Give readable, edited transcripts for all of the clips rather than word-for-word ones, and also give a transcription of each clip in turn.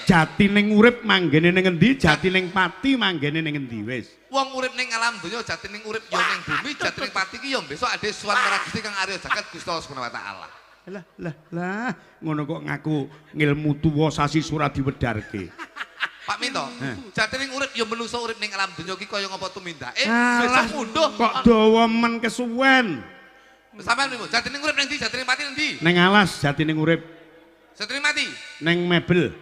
Jatining urip manggene ning endi, jatining pati manggene ning endi wis. Wong urip ning alam donya jatining urip ya ning bumi, jatining pati ki ya besok ade sowan marang Gusti Kang Arya Jagat Gusti Allah Subhanahu wa taala. Lah lah lah, ngono kok ngaku ngilmu tuwa sasi surat diwedarke. Pak Minto, jatining urip ya menungso urip ning alam donya ki kaya ngapa tumindake, besok munduh kok dawa men kesuwen. Sampeyan niku jatining urip ning ndi, jatining pati ning ndi? Ning alas jatining urip. Jatining mati. Ning mebel.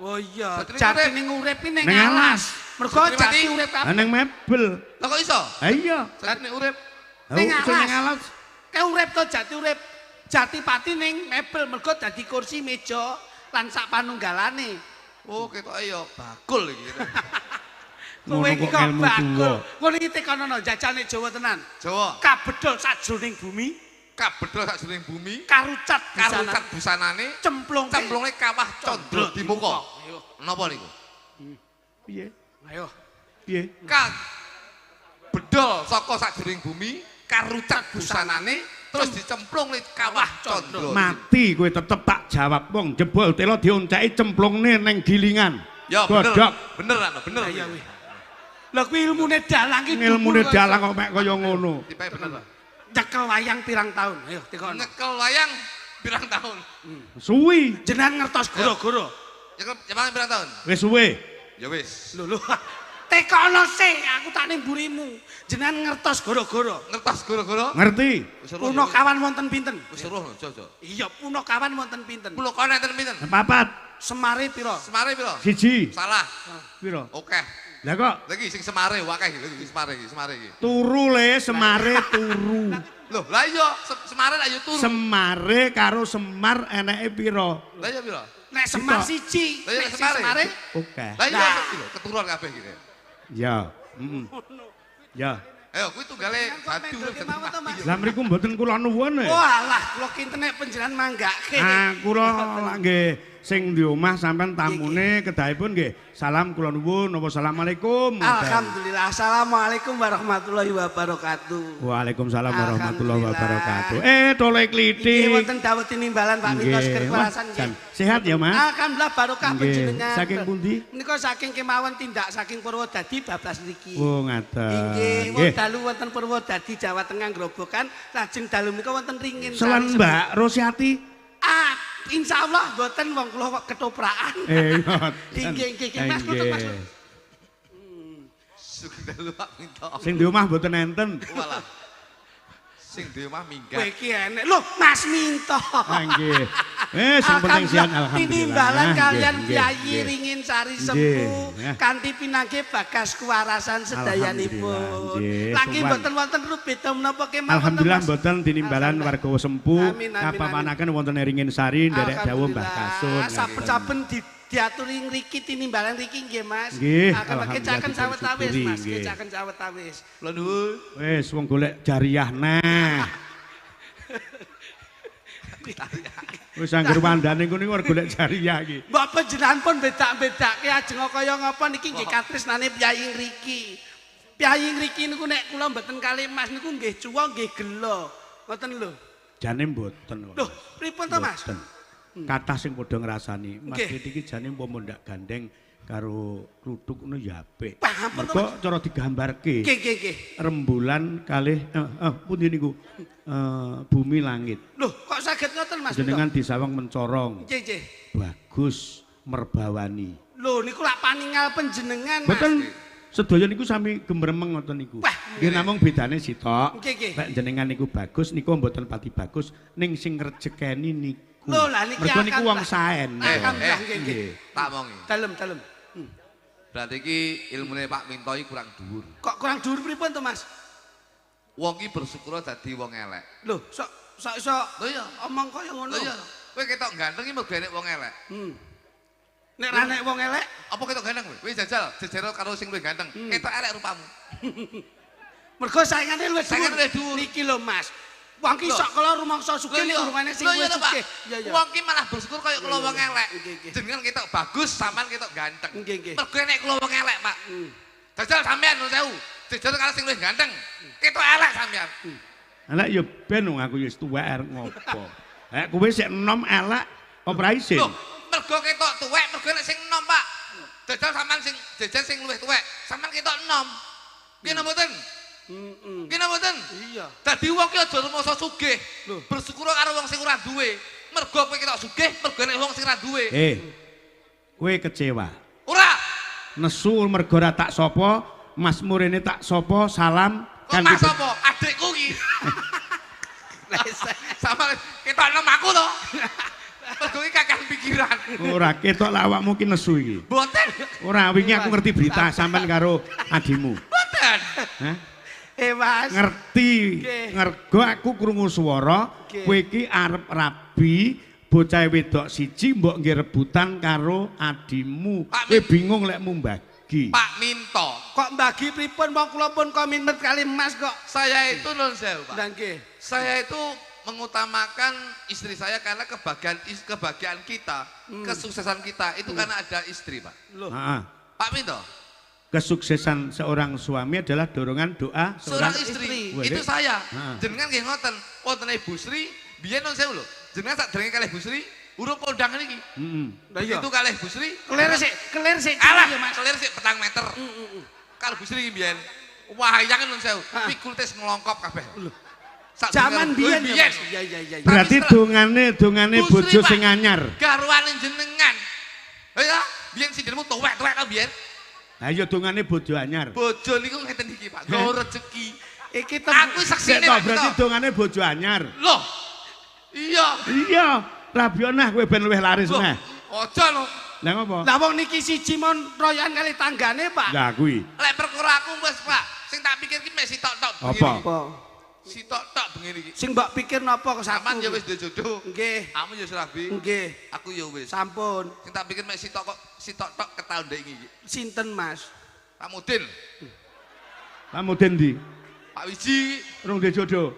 Oh iya, jatining urip ki ning alas. Mergo jati urip kabeh. Ning mebel. Lah kok iso? Ha iya. Jatining urip ning alas. Ke urip to jati urip. Jati pati ning mebel mergo dadi kursi meja lan sak panunggalane. Oh, ketoke ya bakul iki. Kowe iki kok bakul. Ngono iki tekonono jajane Jawa tenan. Jawa. Kabedol sajroning bumi, kabedol sajroning bumi, karucat karucat busanane, cemplung cemplunge kawah candra dimuka. Napa niku? Piye? Ayo. Piye? Kabedol saka sajroning bumi, karucat busanane, terus dicemplung kawah candra. Mati kowe tetep tak jawab wong jebol telo dionceki cemplungne ning gilingan. Ya bener. Bener ana, bener. Ya kuwi. Lah kuwi ilmune dalang iki. Ilmune dalang kok mek kaya ngono. Tipe bener. Nyekel wayang pirang tahun? Ayo tekono. Nyekel wayang pirang tahun? Suwi. Jenengan ngertos goro-goro. Nyekel wayang pirang tahun? Wis suwe. Ya wis. Lho lho. Tekono sik, aku tak ning mburimu. Jenengan ngertos goro-goro. Ngertos goro-goro? Ngerti. Punakawan wonten pinten? Wis weruh aja aja. Iya, punakawan wonten pinten? Punakawan wonten pinten? Papat. Semare pira? Semare pira? Siji. Salah. Pira? Oke. Lah kok lagi sing semare akeh iki, semare iki, semare iki. Turu le, semare turu. Loh, lah iya, semare lah ya turu. Semare karo Semar eneke pira? Lah iya pira? Nek Semar siji, nek semare oke. Lah iya lho, keturunan kabeh iki. Ya, heeh. Ya. Ayo kuwi tunggale jati urip. Lah mriku mboten kula nuwun. Oh alah, kula kinten nek panjenengan manggake. Ah, kula lak nggih sing di omah sampean tamune kedahipun nggih. Salam kula nuwun, napa assalamualaikum. Alhamdulillah. Assalamualaikum warahmatullahi wabarakatuh. Waalaikumsalam warahmatullahi wabarakatuh. Tole klithik. Nggih wonten dawuh tinimbalan Pak Minto Kerkurasan nggih. Sehat ya, Mas? Alhamdulillah barokah panjenengan. Saking pundi? Menika saking kemawon tindak saking Purwodadi bablas niki. Oh, ngaten. Nggih, dalu wonten Purwodadi Jawa Tengah Grobogan, lajeng dalu menika wonten ringin. Selen Mbak Rosiati. Ah, insyaallah mboten wong kula kok ketoprakan. Nggih nggih Mas kudu Mas. Sugeng dalu Pak Minto. Sing di omah mboten enten. Walah. Sing di omah minggat. Kowe iki enek. Lho, Mas Minto. Ah nggih. Sing penting sehat alhamdulillah. Tinimbalan kalian piyayi ringin sari sepuh kanthi pinanggih bagas kuwarasan sedayanipun. Lagi mboten wonten rubeda menapa kemawon. Alhamdulillah mboten tinimbalan warga Sempu kapamanaken wonten ringin sari nderek dawuh Mbah Kasun. Saben-saben diaturi ngriki tinimbalan ngriki nggih Mas. Alhamdulillah kecaken sawetawis Mas, kecaken sawetawis. Kula nuwun. Wis wong golek jariah nah. Wis angger wandane ngono niku golek jariah iki. Mbok panjenengan pun bedak-bedake ajeng kaya ngapa niki nggih katresnane piyayi ngriki. Piyayi ngriki niku nek kula mboten kalih Mas niku nggih cuwa nggih gela. Ngoten lho. Jane mboten kok. Lho, pripun to Mas? Kathah sing padha ngrasani Mas iki jane umpama ndak gandeng karo kluthuk ngono ya apik. Mergo cara digambarke. Nggih nggih nggih. Rembulan kalih pundi niku? Bumi langit. Lho, kok saged ngoten Mas? Jenengan disawang mencorong. Nggih nggih. Bagus merbawani. Lho niku lak paningal panjenengan Mas. Mboten sedaya niku sami gemremeng ngoten niku. Nggih namung bedane sitok. Nek jenengan niku bagus niku mboten pati bagus ning sing rejekeni niku. Lho lah niki mergo niku wong saen. Alhamdulillah nggih nggih. Tak omongi. Dalem-dalem. Berarti iki ilmune Pak Minto iki kurang dhuwur. Kok kurang dhuwur pripun to Mas? Wong iki bersyukur dadi wong elek. Lho, sok sok iso omong kaya ngono. Lho iya. Kowe ketok ganteng iki mergo enek wong elek. Nek ra nek wong elek, apa ketok ganteng kowe? Kowe jajal jejero karo sing luwih ganteng. Ketok elek rupamu. Mergo saingane luwih dhuwur. Niki lho Mas. Wong ki sok kala rumangsa sugih ning urungane sing luwih sugih. Wong ki malah bersyukur kaya kula wong elek. Jenengan ketok bagus, sampean ketok ganteng. Mergo nek kula wong elek, Pak. Jajal sampean nuwun sewu. Jajal karo sing luwih ganteng. Ketok elek sampean. Elek ya ben wong aku wis tuwek arep ngopo. Nek kowe sik enom elek Apa isin? Loh, mergo ketok tuwek, mergo nek sing enom, Pak. Jajal sampean sing jajal sing luwih tuwek, sampean ketok enom. Nggih napa mboten? Heeh. Nggih napa mboten? Iya. Dadi wong ki aja rumangsa sugih. Bersyukur karo wong sing ora duwe. Mergo kowe ketok sugih, mergo nek wong sing ora duwe. Kowe kecewa. Ora. Nesu mergo ora tak sapa, Mas murene tak sapa, salam kan. Mas sapa? Adikku ki. Sama ketok enom aku to. Mergo iki kakehan pikiran. Ora ketok lak awakmu ki nesu iki. Mboten. Ora wingi aku ngerti berita sampean karo adimu. Mboten. Hah? Mas. Ngerti. Ngergo aku krungu swara kowe iki arep rabi bocah wedok siji mbok nggih rebutan karo adimu. Kowe bingung lek mumbagi. Pak Minto. Kok mbagi pripun wong kula pun komitmen kali Mas kok. Saya itu nun sewu, Pak. Lah nggih. Saya itu mengutamakan istri saya karena kebahagiaan kita, kesuksesan kita itu karena ada istri, Pak. Loh. Heeh. Pak Minto. Kesuksesan seorang suami adalah dorongan doa seorang istri. Wah, Itu saya. Heeh. Jenengan nggih ngoten, wonten Ibu Sri, biyen nun sewu lho. Jenengan sakderenge kalih Bu Sri, urung kondangan iki. Heeh. Lah iya. Begitu kalih Bu Sri, Kelir sik. alah, ya, Mas. kelir sik petang meter. Karo Bu Sri biyen. Wah, yang nun sewu, pikul tes nglongkop kabeh. Lho. Sakderenge Zaman karo- biyen ya, biyen. Mas. Iya iya iya. Berarti setelah- dongane Bu Sri, bojo Pak. sing anyar. Garwane jenengan. Lha ya, biyen sindenmu tuwek-tuwek to biyen. Lah iya dongane bojo anyar. Bojo niku ngeten iki, Pak. Nggo rezeki. Iki Aku Sik saksine to, Pak berarti Minto. dongane bojo anyar. Loh. Iya. Iya, rabionah kowe ben luwih laris Loh, neh. aja lho. Lah ngopo? Lah wong niki siji mon royokan kali tanggane, Pak. Lah kuwi. Lek perkara aku wis, Pak. Sing tak pikir ki mek sitok-tok bengi Apa? iki. Apa? Sitok-tok bengi iki. Sing mbok pikir napa ke Sampeyan satu? ya wis duwe jodoh. Nggih. Kamu ya wis rabi. Nggih. Aku ya wis. Sampun. Sing tak pikir mek sitok kok sitok-tok ketaun ndek iki. Sinten, Mas? Pak Mudin, Pak Mudin ndi? Pak Wiji, Rung duwe jodoh.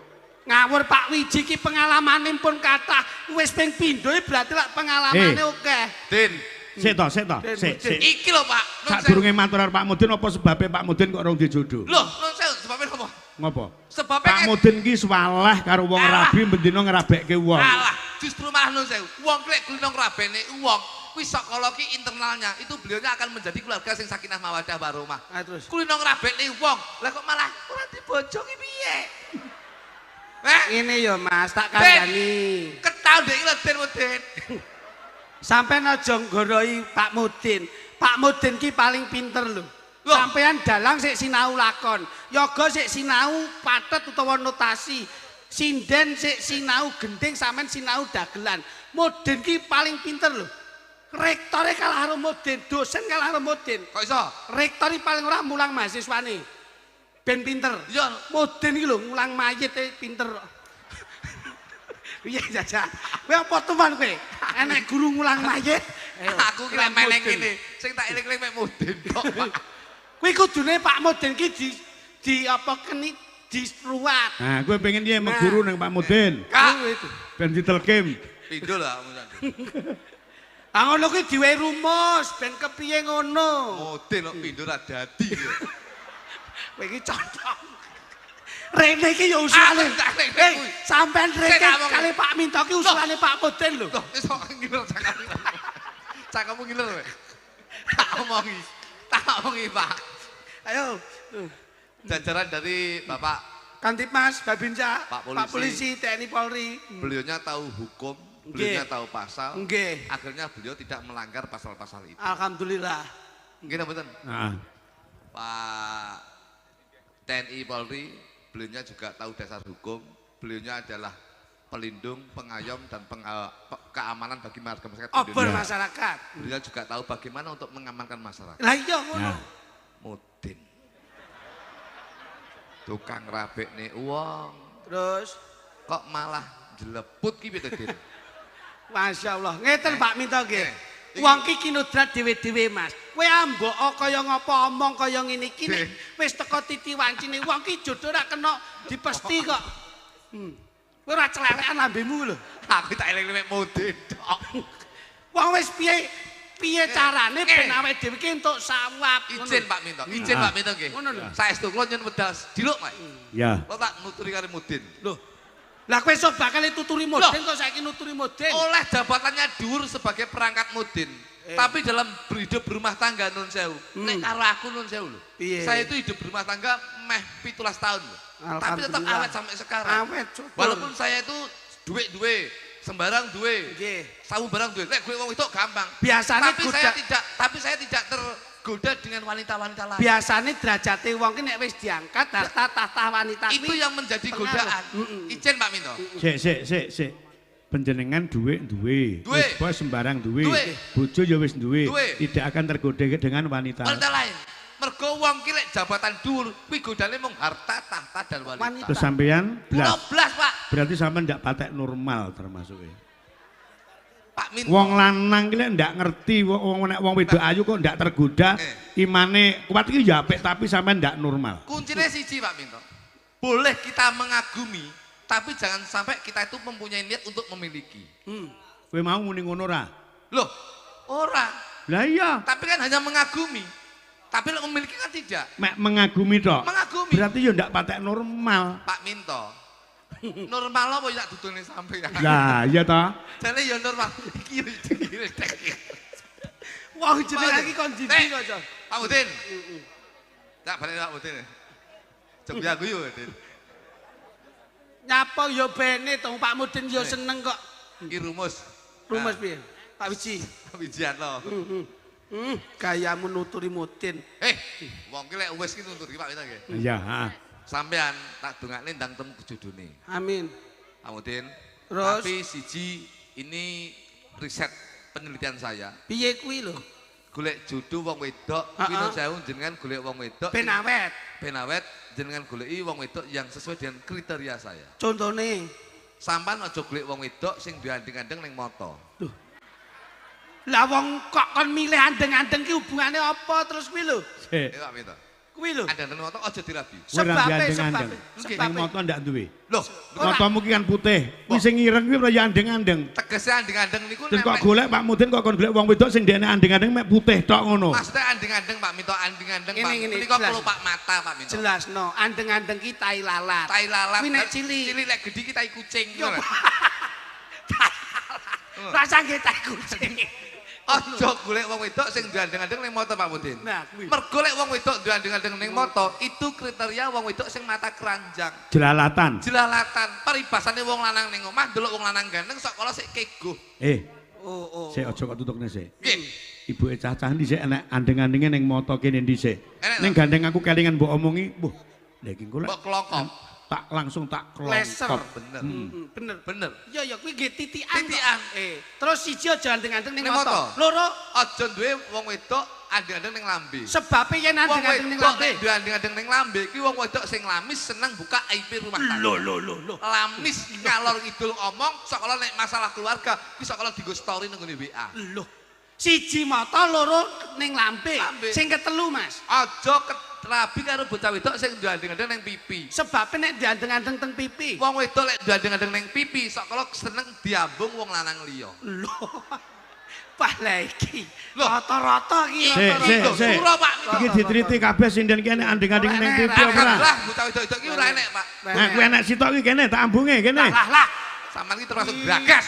Ngawur Pak Wiji ki pengalamane pun kathah. Wis ping pindho berarti lak pengalamane akeh. Din. Sik to, sik to. Den, Sik, Mudin. sik. Iki lho, Pak. Nun sewu. Sadurunge matur karo Pak Mudin apa sebabe Pak Mudin kok rung duwe jodoh? Loh, nun sewu sebabnya apa? Ngopo? Sebabnya Pak Mudin ki swaleh karo wong Alah. rabi bendina ngrabekke wong. Alah, justru malah nun sewu. Wong klek kulino ngrabene wong, kuwi sakala ki internalnya itu beliaunya akan menjadi keluarga sing sakinah mawadah warahmah. Ah terus. Kulino ngrabene wong, lah kok malah ora dibojongi piye? Eh, Ngene ya, Mas, tak Den. kandhani. Ketaun ndek iki lho Den Mudin. Sampeyan aja nggoroi Pak Mudin. Pak Mudin ki paling pinter lho. Loh. Sampeyan dalang sik sinau lakon, yoga sik sinau patet utawa notasi. Sinden sik sinau gending, sampeyan sinau dagelan. Mudin ki paling pinter lho. Rektore kalah karo Mudin, dosen kalah karo Mudin. Kok iso? Rektor iki paling ora mulang mahasiswane. Ben pinter. Iya. Mudin iki lho ngulang mayit e pinter. Piye jajak? Kowe apa teman kowe? Enek guru ngulang mayit. Ayo, Aku ki lek meneng Mudin. ngene, sing tak eling-eling mek Mudin kok, Pak. Kuwi kudune Pak Mudin ki di apa keni diruwat. Nah, kowe pengen piye meguru nang Pak Mudin? Kak, Kuwi itu. Ben ditelkim. pindho lah kamu sampe. Ah ngono kuwi diwehi rumus ben kepiye ngono. Mudin kok pindho ra dadi. Kowe iki cocok. Rene iki ya usulane. Aku tak rene Eh, kuwi. sampean rene Sik, tak omong. kali Pak Minto ki usulane Pak Mudin lho. Loh, wis kok ngiler cakapmu. Cakapmu ngiler kowe. Tak omongi. Tak omongi, Pak. Ayo. Jajaran dari Bapak Kantipmas, Babinsa, Pak Polisi. Pak Polisi, TNI Polri. beliaunya tahu hukum, beliaunya tahu pasal. Nggih. Akhirnya beliau tidak melanggar pasal-pasal itu. Alhamdulillah. Nggih napa mboten? Heeh. Pak TNI Polri, beliaunya juga tahu dasar hukum, beliaunya adalah pelindung, pengayom dan keamanan bagi warga masyarakat Obor Indonesia. masyarakat. Beliau juga tahu bagaimana untuk mengamankan masyarakat. Lah iya ngono. Nah. Mudin. Tukang rabekne wong Terus kok malah jeleput ki piye to, Din? Masya Allah. Ngeten Pak Minto nggih. Eh. Wong ki kinudrat dhewe-dhewe, Mas. Kowe ambok kaya ngapa omong kaya ngene iki nek wis teko titi wancine wong ki jodoh ora kena dipesti kok. Kowe ora celelekan lambemu lho. Aku tak eling-eling Mudin tok. Wong wis piye piye carane ben Eh. awake dhewe ki entuk sawab. Izin Pak Minto, izin Pak Minto nggih. Ngono lho. Saestu kula nyuwun wedal diluk, Pak. Ya. Kula tak nuturi karo Mudin. Lho. Lah kowe sok bakal tuturi Mudin kok saiki nuturi Mudin. Oleh jabatannya dhuwur sebagai perangkat Mudin. Tapi dalam hidup berumah tangga, nun sewu. Nek karo aku, nun sewu lho. Piye? Saya itu hidup berumah tangga meh 17 tahun lho. Tapi tetap awet sampai sekarang. Awet, syukur. Walaupun saya itu duit duwe, sembarang duwe, sawu barang duwe. Nek gue wong itu gampang. Biasane Tapi saya tidak tergoda dengan wanita-wanita lain. Biasane derajate wong ki nek wis diangkat harta tahta wanita itu yang menjadi godaan. Ijen Pak Minto. Sik sik sik sik. Penjenengan duwe duwe. Wis bos sembarang duwe. Bojo ya wis duwe. Tidak akan tergoda dengan wanita. Wanita lain. Mergo wong ki lek jabatan dhuwur kuwi godane mung harta, tahta dan wanita. Terus sampean blas. Blas, Pak. Berarti sampean ndak patek normal termasuk. Pak Minto. Wong lanang ki lek ndak ngerti wong nek wong wedok ayu kok ndak tergoda, imane kuat iki ya apik tapi sampean ndak normal. Kuncine siji Pak Minto. Boleh kita mengagumi, tapi jangan sampai kita itu mempunyai niat untuk memiliki. Kowe mau muni ngono ora? Loh, ora. Lah iya. Tapi kan hanya mengagumi. Tapi lek memiliki kan tidak. Mek mengagumi tok. Mengagumi. Berarti ya ndak patek normal. Pak Minto. Normal apa ya dudune sampeyan? Lah iya ta. Jane ya normal. Iki yo iki. Wah jeneng iki kon dindi kok, Cok. Pak Mudin. Tak balik Pak Mudin. Coba aku yo, Din. Nyapa ya bene to Pak Mudin ya seneng kok. Iki rumus. Rumus piye? Pak Wiji. Pak Wijianto. Gayamu nuturi Mudin. Wong ki lek wis ki nuturi Pak Minto nggih. Iya, heeh. Sampean tak dongakne ndang temu jodone. Amin. Pak Mudin. Terus tapi siji ini riset penelitian saya. Piye kuwi lho? Golek jodoh wong wedok, kuwi nun sewu jenengan golek wong wedok ben awet. Ben awet jenengan goleki wong wedok yang sesuai dengan kriteria saya. Contone sampean aja golek wong wedok sing duwe andeng-andeng ning mata. Duh. Lah wong kok kon milih andeng-andeng ki hubungane apa terus kuwi lho? Sik. Pak Minto. Kuwi lho. Andeng-andeng mata aja dirabi. Sebabe Ning mata ndak duwe. Loh, matamu ki kan putih. Kuwi sing ireng kuwi ya andeng-andeng. Tegese andeng-andeng niku nek kok golek Pak Mudin kok kon golek wong wedok sing ndekne andeng-andeng mek putih tok ngono. Maksudnya andeng-andeng Pak Minto, andeng-andeng Pak. Menika kelopak mata Pak Minto. Jelasno, andeng-andeng ki tai lalat. Tai lalat. Kuwi nek cilik. Cilik lek gedhi ki tai kucing. Rasa nggih tai kucing. Aja golek wong wedok sing duwe andeng-andeng ning mata Pak Mudin. Nah, kuwi. Mergo lek wong wedok duwe andeng-andeng ning mata, itu kriteria wong wedok sing mata keranjang. Jelalatan. Jelalatan. Paribasane wong lanang ning omah ndelok wong lanang ganteng sok kala sik keguh. Oh. Sik aja kok tutukne sik. Nggih. Ibuke cacah dhisik enek andeng-andenge ning mata kene dhisik. Ning gandeng aku kelingan mbok omongi, wah, lha iki engko lek mbok klokop. Tak langsung tak klongkop. Bener. Bener. Bener. Iya ya kuwi nggih titikan. Titikan. Terus siji aja andeng-andeng ning mata. Loro aja duwe wong wedok andeng-andeng ning lambe. Sebabe yen andeng-andeng ning lambe. Duwe andeng-andeng ning lambe kuwi wong wedok sing lamis seneng buka aib rumah tangga. Lho lho lho. Lamis ngalor ngidul omong sok kala nek masalah keluarga kuwi sok kala dienggo story nang nggone WA. Lho. Siji mata loro ning lambe. Sing ketelu Mas. Aja rabi karo bocah wedok sing duwe andeng-andeng ning pipi. Sebabe nek diandeng-andeng teng pipi. Wong wedok lek duwe andeng-andeng ning pipi sok kala seneng diambung wong lanang liya. Lho. Wah lha iki. Rata-rata iki rata-rata. Sura Pak. Iki diteliti kabeh sinden ki enek andeng-andeng ning pipi ora? Lah bocah wedok iki ora enek, Pak. Nah kuwi enek sitok iki kene tak ambunge kene. Lah lah. Sampeyan iki termasuk gragas.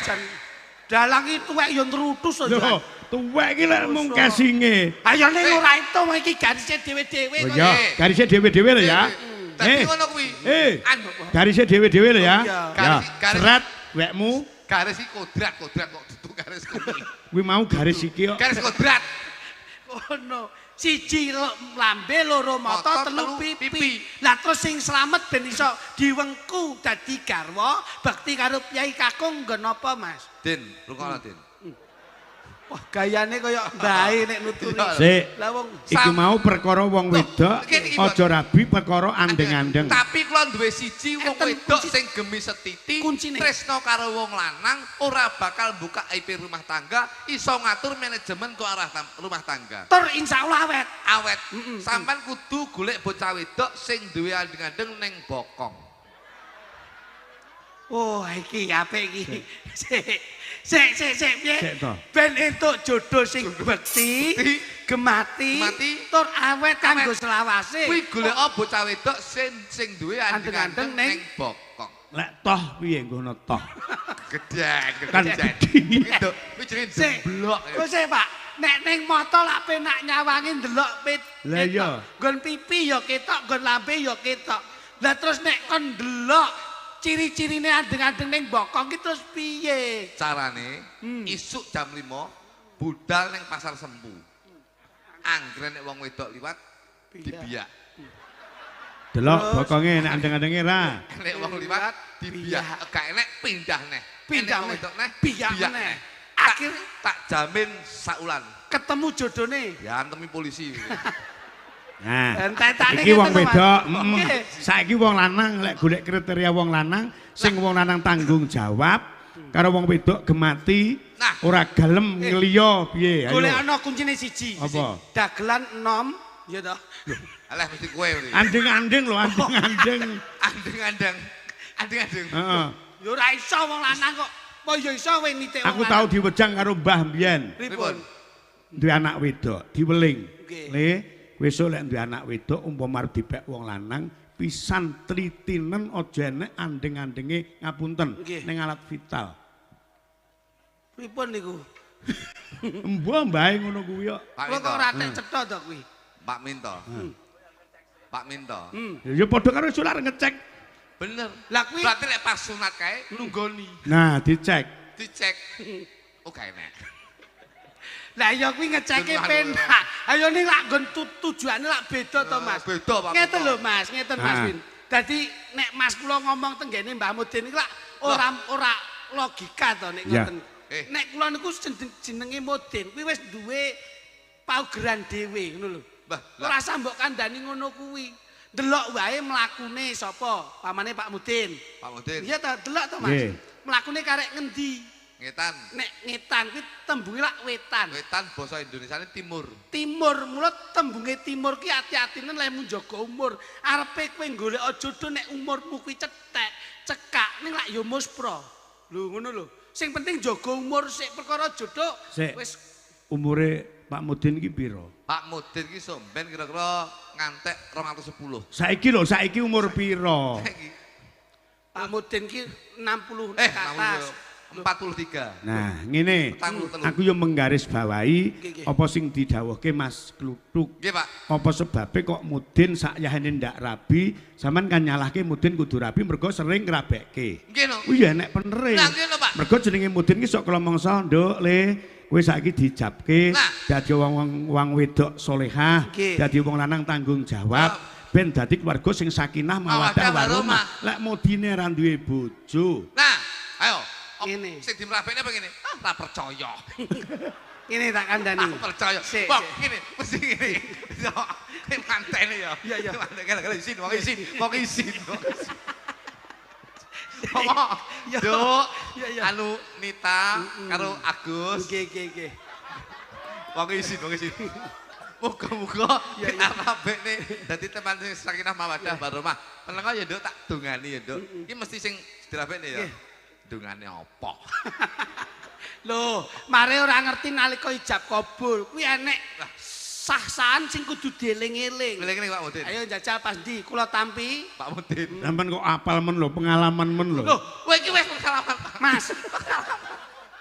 Dalang iki tuwek ya nrutus aja. Lho, tuwek iki lek mung casinge. Ayo ning ora itu iki garise dhewe-dhewe kok. Iya, garise dhewe-dhewe lho ya. Dadi ngono kuwi. Garise dhewe-dhewe lho ya. Ya, seret wekmu. Garis iki kodrat, kodrat kok dudu garis kuwi. Kuwi mau garis iki kok. Garis kodrat. Ngono. Siji lambe, loro mata, telu pipi. Lah terus sing slamet ben iso diwengku dadi garwa, bekti karo Kyai Kakung nggon apa, Mas? Din, rungokno Din. Wah, gayane kaya mbae nek nuturi. Sik. Lah wong iki mau perkara wong wedok aja rabi perkara andeng-andeng. Tapi kula duwe siji wong wedok sing gemi setiti, tresno karo wong lanang, ora bakal buka aib rumah tangga, iso ngatur manajemen ke arah rumah tangga. Tur insyaallah awet. Awet. Sampean kudu golek bocah wedok sing duwe andeng-andeng ning bokong. Oh, iki apik iki. Sik. Sik sik sik piye? Ben entuk jodoh sing bekti, gemati, tur awet kanggo selawase. Kuwi golek bocah wedok sing duwe andeng-andeng ning bokong. Lek toh piye nggono toh? Gedhe, Kan gedhe. gedhe. Kuwi jenenge demblok. Kok sik, Pak, nek ning mata lak penak nyawangi ndelok pit. Lah iya. Nggon pipi ya ketok, nggon lambe ya ketok. Lah terus nek kon ndelok ciri-cirine andeng-andeng ning bokong ki terus piye? Carane isuk jam 5 budal ning Pasar Sempu. Anggere nek wong wedok liwat dibiak. Delok bokonge nek andeng-andenge ra. Nek wong liwat dibiak, gak enek pindah neh. Pindah Enek wong neh. wedok neh Biak biak neh. neh. Akhir- Tak jamin saulan. Ketemu jodone. Ya antemi polisi. Nah, Entetane iki wong ngeten to, Mas. wedok, Nggih. Saiki wong lanang lek golek kriteria wong lanang, sing wong lanang tanggung jawab karo wong wedok gemati, Nah. ora gelem ngliya piye? Ayo. Golek ana kuncine siji. Apa? Dagelan enom, ya toh. Alah mesti kowe mriki. Andeng-andeng lho, andeng-andeng. Andeng-andeng. Andeng-andeng. Heeh. Ya ora iso wong lanang kok. Apa ya iso kowe nitik wong Aku tau diwejang karo mbah mbiyen. Pripun? Duwe anak wedok, diweling. Nggih. Le, besok lek duwe anak wedok umpama arep dipek wong lanang, pisan tritinen aja enek andeng-andenge ngapunten Nggih. ning alat vital. Pripun niku? Embuh mbae ngono kuwi kok. Pak Kula kok Minto. ora tek cetha to kuwi. Pak Minto. Pak Minto. Ya padha karo solar ngecek. Bener. Lah kuwi Berarti lek pas sunat kae nunggoni, Nah, dicek. dicek. Oh gak enek. Lah ya kuwi ngeceke Bener. penak. Ayo ning lak nggon tujuane lak beda to, Mas. Beda, Pak Ngeten Minto. lho, Mas, ngeten Mas Ah. Win. Dadi nek Mas kula ngomong tenggene Mbah Mudin iki lak ora ora logika to nek Ya. ngoten. Eh. Nek kula niku jenenge Mudin kuwi wis duwe paugeran dhewe ngono lho. Mbah, lah. Ora usah mbok kandhani ngono kuwi. Delok wae mlakune sapa? Pamane Pak Mudin. Pak Mudin. Iya ta, delok to, Mas. Nggih. Mlakune karek ngendi? Ngetan. Nek ngetan kuwi tembunge lak wetan. Wetan basa Indonesiane timur. Timur, mula tembunge timur ki ati-atine lehmu njaga umur. Arepe kowe golek jodoh nek umurmu kuwi cetek, cekak ning lak ya muspra. Lho ngono lho. Sing penting jaga umur sik perkara jodoh Sik. wis Umure Pak Mudin iki pira? Pak Mudin ki somben kira-kira ngantek 210. Saiki lho, saiki umur pira? Saiki Pak Mudin ki 60 ke atas. 43. Nah, ngene. 43. Aku yo menggarisbawahi Nggih, nggih. apa sing didhawuhke Mas Kluthuk. Nggih, Pak. Apa sebabe kok Mudin sakyahene ndak rabi, sampean kan nyalahke Mudin kudu rabi mergo sering ngrabekke. Nggih no. Kuwi ya enek penere. Lah, nggih no, Pak. Mergo jenenge Mudin ki sok kelomongso, Nduk, Le. Kowe saiki dijabke Nah. dadi wong wong wedok solehah, Nggih. dadi wong lanang tanggung jawab, ben dadi keluarga sing sakinah mawaddah Mawaddah warahmah. warahmah. Lek Mudine ra duwe bojo. Nah, ayo. Ngene. Sing dimrabekne apa ngene? Ah, ora percaya. Ngene tak kandhani. Aku percaya. Sik, Wah, sik. ngene, mesti ngene. Yo, ini mantene ya. Iya, iya. Mantene kalau isin, wong isin, wong isin. Ngomong, Iya. Duk, Iya, iya. anu Nita karo Agus, Nggih, nggih, nggih. wong isin, wong isin. Muga-muga Iya, iya. diarabekne dadi teman sing sakinah mawaddah warahmah. Menengo ya Nduk tak dongani ya Nduk. Iki mesti sing dirabekne ya. Nggih. Dongane apa? Loh, mare ora ngerti nalika ijab kabul kuwi enek sah-sahan sing kudu dieling-eling. Ngeling-eling Pak Mudin. Ayo njajal pas ndi kula tampi. Pak Mudin. Sampeyan kok apal men lho, pengalaman men lho. Loh, kowe iki wis pengalaman. Pak. Mas,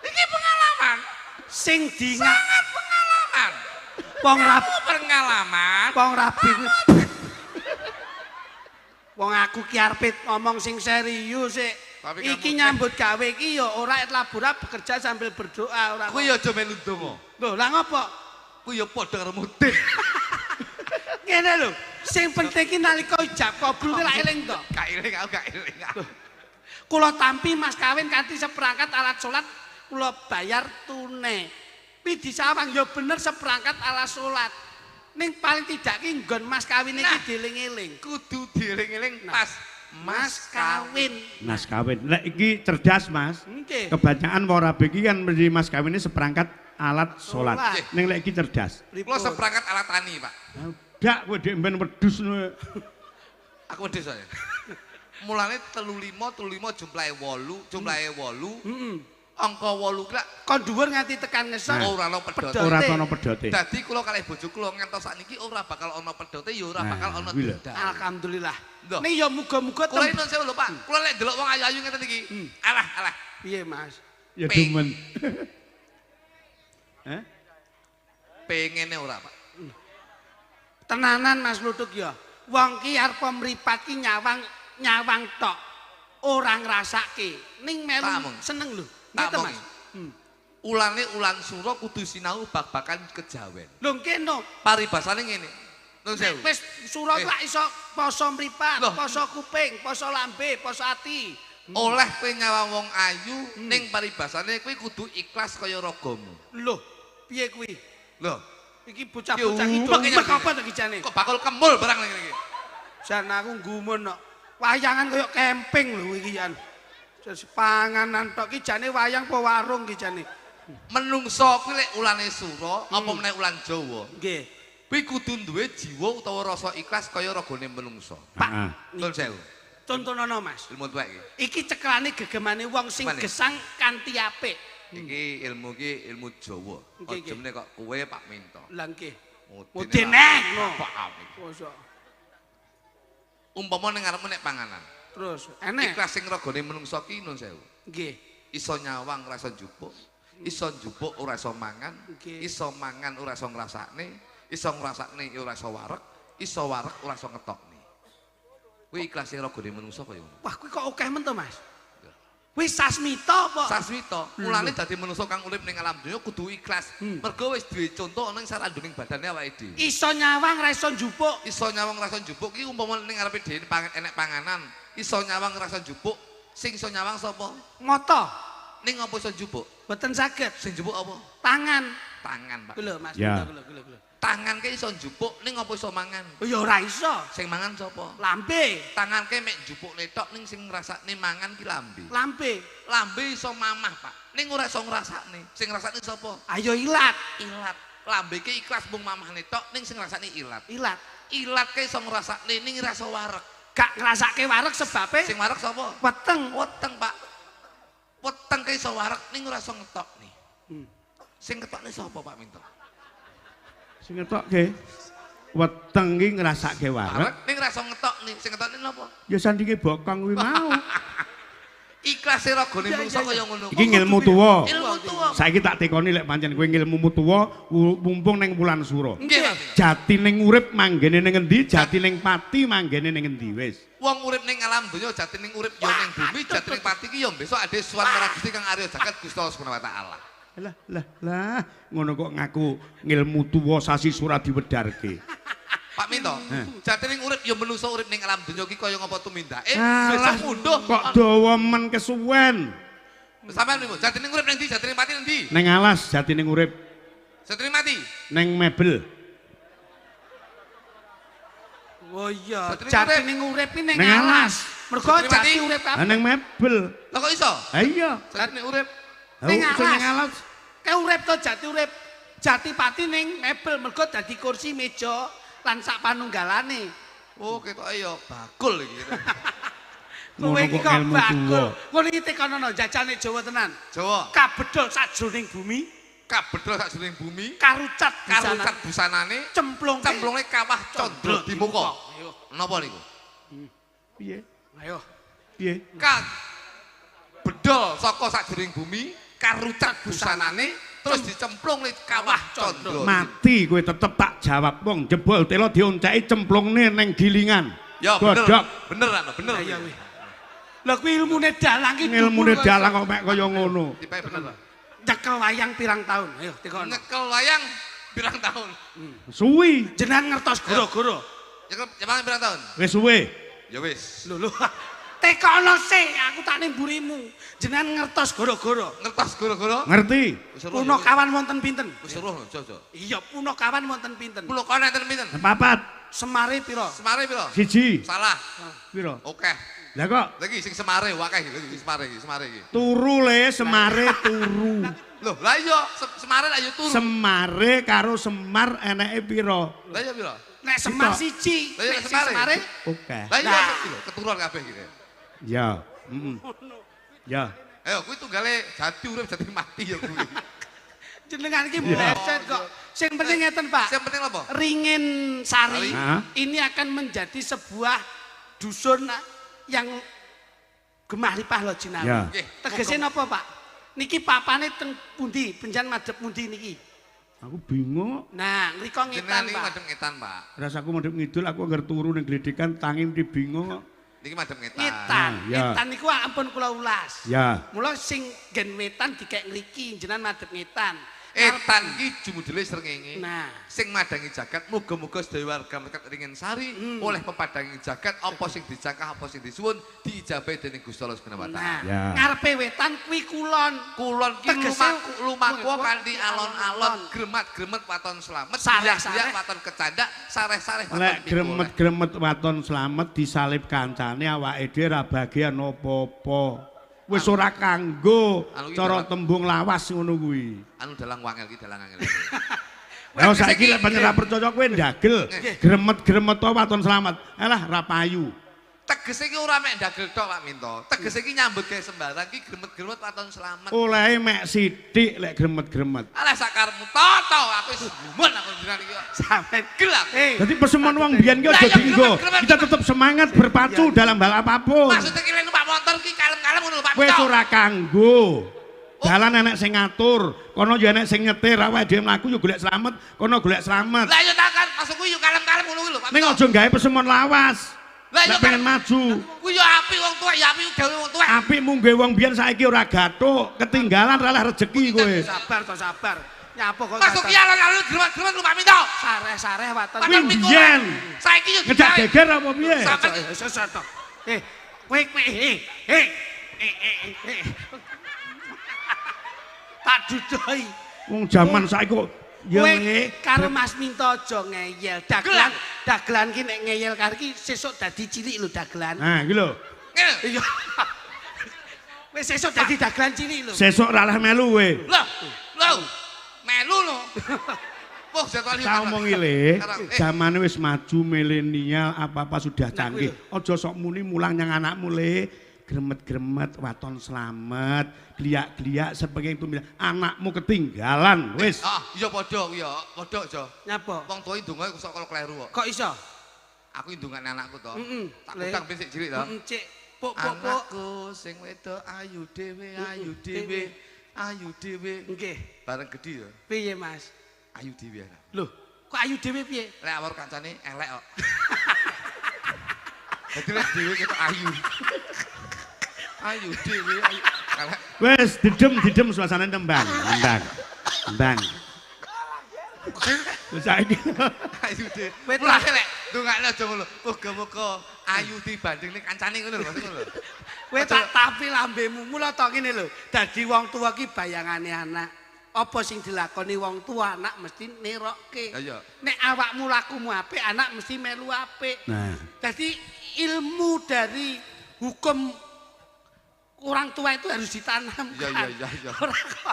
Iki pengalaman. sing dinga Sangat pengalaman. wong rabi, Kamu pengalaman. wong rabi kuwi. Wong aku ki arepe ngomong sing serius sik. Tapi Iki kamu- nyambut gawe iki ya ora labura bekerja sambil berdoa ora. Kuwi ya aja melu ndonga. Lho, lah ngopo? Kuwi ya padha karo Mudin. Ngene lho, sing penting ki nalika ijab kabul kuwi lak eling to. Gak eling aku gak eling. Kula tampi mas kawin kanthi seperangkat alat salat kula bayar tunai. Kuwi disawang ya bener seperangkat alat salat. Ning paling tidak ki nggon mas kawin iki Nah. dieling-eling. Kudu dieling-eling pas Mas kawin. Mas kawin. Lek iki cerdas, Mas. Nggih. Kebanyakan wong rabi iki kan mesti mas kawinnya seperangkat alat salat. Salat. Ning lek iki cerdas. Kula seperangkat alat tani, Pak. Dak kowe dhek mben wedhus ngono. Aku wedhus soalnya. Mulane 35 35 jumlahe 8, jumlahe 8. Heeh. Angka 8 ki lak kon dhuwur nganti tekan ngesor ora ana pedote. Ora ana pedote. Dadi kula kalih bojo kula ngantos sakniki ora bakal ana pedote ya ora bakal ana dendam. Alhamdulillah. Ning ya muga-muga kula nuwun sewu lho Pak. Kula lek ndelok wong ayu-ayu ngeten iki. Alah alah. Piye Mas? Ya demen. Hah? Pengene ora Pak. Tenanan Mas Kluthuk ya. Wong ki arep mripat ki nyawang nyawang tok. Ora ngrasake. Ning melu seneng lho. Ngeten Mas. Ulane ulan sura kudu sinau bab-bakan kejawen. Lho kene paribasane ngene. Nuwun sewu. Wis sura lak iso poso mripat, poso kuping, poso lambe, poso ati. Oleh kowe nyawang wong ayu ning paribasane kowe kudu ikhlas kaya ragamu. Lho, piye kuwi? Lho, iki bocah-bocah iki umek apa to iki jane? Kok bakul kemul barang ngene iki. Jan aku gumun kok. Wayangan kaya camping lho iki jan. Panganan tok iki jane wayang apa warung iki jane? Menungso kuwi lek ulane sura apa meneh ulan Jawa. Nggih. Kuwi kudu duwe jiwa utawa rasa ikhlas kaya ragane menungso. Pak, nuwun sewu. Contonono Mas. Ilmu tuwek iki. Iki ceklane gegemane wong sing gesang kanthi apik. Iki ilmu iki ilmu Jawa. Aja meneh kok kowe Pak Minto. Lah nggih. Mudin neh no. Mosok. Umpama ning ngarepmu nek panganan. Terus enek ikhlas sing ragane menungso ki nuwun sewu. Nggih. Iso nyawang ora iso njupuk, iso njupuk ora iso mangan, iso mangan ora iso ngrasakne, iso ngrasakne ora iso wareg, iso wareg ora iso ngetokne. Kuwi ikhlas sing ragane menungso kaya ngono. Wah, kuwi kok akeh men to, Mas? Kuwi sasmita apa? Sasmita. Mulane dadi menungso kang urip ning alam donya kudu ikhlas. Mergo wis duwe conto ana ing saranduning badane awake dhewe. Iso nyawang ra iso njupuk. Iso nyawang ra iso njupuk ki umpama ning ngarepe dhewe enek panganan, iso nyawang ra iso njupuk, sing iso nyawang sapa? Mata. Ning apa iso njupuk? Mboten saged. Sing njupuk apa? Tangan. Tangan, Pak. Lho Mas, lho lho. Tangan ke iso njupuk ning apa iso mangan? Oh ya ora iso. Sing mangan sapa? Lambe. Tangan ke mek njupukne tok ning sing ngrasakne mangan ki lambe. Lambe. Lambe iso mamah, Pak. Ning ora iso ngrasakne. Sing ngrasakne sapa? Ayo ilat. Ilat. Lambe ki ikhlas mung mamahne tok ning sing ngrasakne ilat. Ilat. Ilat ke iso ngrasakne ning ora iso wareg. Gak ngrasake wareg sebabe sing wareg sapa? Weteng. Weteng, Pak. Weteng ke iso wareg ning ora iso ngetokne. Sing ngetokne sapa, Pak Minto? Sing ngetokke weteng ki ngrasake wareg ning ora iso ngetokne. Sing ngetokne napa? Ya sandinge bokong kuwi mau. Ikhlase ragane menungso kaya ngono. Iki ngilmu tuwa. Ilmu tuwa. Saiki tak tekoni lek pancen kowe ngilmumu tuwa mumpung ning wulan sura. Nggih. Jatining urip manggene ning endi, jatining pati manggene ning endi wis. Wong urip ning alam donya jatining urip ya ning bumi, jatining pati ki ya besok ade sowan marang Gusti Kang Arya Jagat Gusti Allah Subhanahu wa taala. Lah lah lah ngono kok ngaku ngilmu tuwa sasi sura diwedarke. Pak Minto, jatining urip ya menungso urip ning alam donya ki kaya ngapa tumindake, besok munduh kok dawa men kesuwen. Sampeyan niku jatining urip ning ndi, jatining pati ning ndi? Ning alas jatining urip. Jatining mati? Ning mebel. Oh iya, jatining urip ki ning alas. Mergo jati urip kabeh. Ning mebel. Lah kok iso? Ha iya. Jatining urip ning alas. Ke urip to jati urip. Jati pati ning mebel mergo dadi kursi meja lan sak panunggalane. Oh, ketoke ya bakul iki. Kowe iki kok bakul. Ngono iki tekonono jajane Jawa tenan. Jawa. Kabedol sajroning bumi, kabedol sajroning bumi, karucat karucat busanane, cemplung cemplunge kawah Candra Dimuka. Ayo. Napa niku? Piye? Ayo. Piye? Kabedol saka sajroning bumi, karucat busanane, terus dicemplung ning kawah Candra. Mati kowe tetep tak jawab wong jebol telo dionceki cemplungne ning gilingan. Ya bener. Bener ana, bener. Ya kuwi. Lha kuwi ilmune dalang ki. Ilmune dalang kok mek kaya ngono. Tipe bener. Nyekel wayang pirang tahun? Ayo tekono. Nyekel wayang pirang tahun? Suwi. Jenengan ngertos goro-goro. Nyekel wayang pirang tahun? Wis suwe. Ya wis. Lho lho. Tekono sik, aku tak ning mburimu. Jenengan ngertos goro-goro. Ngertos goro-goro? Ngerti. Punakawan wonten pinten? Wis weruh aja aja. Iya, punakawan wonten pinten? Punakawan wonten pinten? Papat. Semare pira? Semare pira? 1. Salah. Pira? Oke. Lah kok? Lha iki sing semare akeh iki, sing semare iki, semare iki. Turu le, semare turu. Loh, lah iya, semare lah ya turu. Semare karo Semar eneke pira? Lah iya pira? Nek Semar 1, nek semare oke. Lah iya lho, keturun kabeh iki. Ya, heeh. Ya. Ayo kuwi tunggale jati urip jati mati ya kuwi. Jenengan iki bleset kok. Sing penting ngeten, Pak. Sing penting apa? Ringin Sari ini akan menjadi sebuah dusun yang gemah ripah lho jinawi. Tegese napa, Pak? Niki papane teng pundi? Penjan madhep pundi niki? Aku bingung. Nah, ngriko ngetan, Pak. Madhep ngetan, Pak. Rasaku madhep ngidul, aku anggar turu ning gledekan tangi mesti bingung. Niki madhep ngetan. Ngetan. Ngetan niku ampun kula ulas. Ya. Mula sing gen wetan dikek ngriki jenengan madhep ngetan. Etan ki jumudele srengenge. Nah, sing madangi jagat muga-muga sedaya warga masyarakat Ringin Sari oleh pepadangi jagat apa sing dicakah apa sing disuwun diijabahi dening Gusti Allah Subhanahu wa taala. Nah, ngarepe wetan kuwi kulon. Kulon ki lumaku kanthi alon-alon, gremat-gremet waton slamet, sareh-sareh waton kecandak, sareh-sareh waton. Lek gremet-gremet waton slamet disalib kancane awake dhewe ra bagian apa-apa. Wis ora kanggo cara tembung lawas ngono kuwi. Anu dalang wangel iki dalang angel. Lah saiki lek pancen ra percaya kowe ndagel, gremet-gremet to waton slamet. Alah ra payu. Tegese iki ora mek ndagel tok Pak Minto. Tegese iki nyambut gawe sembarang iki gremet-gremet waton slamet. Olehe mek sithik lek gremet-gremet. Alah sakarepmu toto aku wis gumun aku jenengan iki. Sampe gelap. Dadi pesemon wong biyen ki aja dienggo. Kita tetep semangat berpacu dalam hal apapun. Maksudnya ki numpak motor ki kalem-kalem ngono lho Pak. Wis ora kanggo. Dalan enek sing ngatur, kono ya enek sing nyetir, awake dhewe mlaku yo golek slamet, kono golek slamet. Lah yo tak maksudku yo kalem-kalem ngono kuwi lho Pak. Ning aja gawe pesemon lawas. Lah pengen maju. Kuwi yo apik wong tuwek, ya apik gawe wong tuwek. Apik mungge wong biyen saiki ora gathuk, ketinggalan ra lah rejeki kowe. Sabar to sabar. Nyapa kok masuk ki alon-alon gremet-gremet lho Pak Minto. Sareh-sareh waton. Kuwi biyen. Saiki yo ngejak geger apa piye? Sesat to. Kowe kowe tak dudoi. Wong jaman saiki kok ya kowe karo Mas Minto aja ngeyel. Dagelan, dagelan ki nek ngeyel karo ki sesuk dadi cilik lho dagelan. Nah, iki lho. Iya. Wis sesuk dadi dagelan cilik lho. Sesuk ra leh melu kowe. Lho, lho. Melu lho. Wah, jadwal tak omongi le, zamane wis maju milenial, apa-apa sudah canggih. Aja sok muni mulang nyang anakmu le. Gremet-gremet waton slamet, gliak-gliak sepenging tumilah anakmu ketinggalan wis. Ah, iya padha kuwi ya, padha aja. Nyapa? Wong tuwa ndonga kok sok kleru kok. Kok iso? Aku ndongane anakku to. Tak utang ben sik cilik to. Heeh, Cik. Puk puk puk. Anakku sing wedok ayu dhewe, ayu dhewe, ayu dhewe. Nggih. Bareng gedhi ya. Piye, Mas? Ayu dhewe anak. Lho, kok ayu dhewe piye? Lek awor kancane elek kok. Dadi lek dhewe ketok ayu. Ayu dhewe ayu. Wes didem suasana tembang, tembang. Tembang. Wis saiki ayu dhewe. Mulane lek ndongakne aja ngono. Muga-muga ayu dibandingne kancane ngono lho maksudku lho. Kowe tak tapi lambemu. Mula to ngene lho, dadi wong tuwa ki bayangane anak. Apa sing dilakoni wong tua anak mesti nirokke. Nek awakmu lakumu apik, anak mesti melu apik. Nah. Dadi ilmu dari hukum orang tua itu harus ditanamkan. Iya iya iya.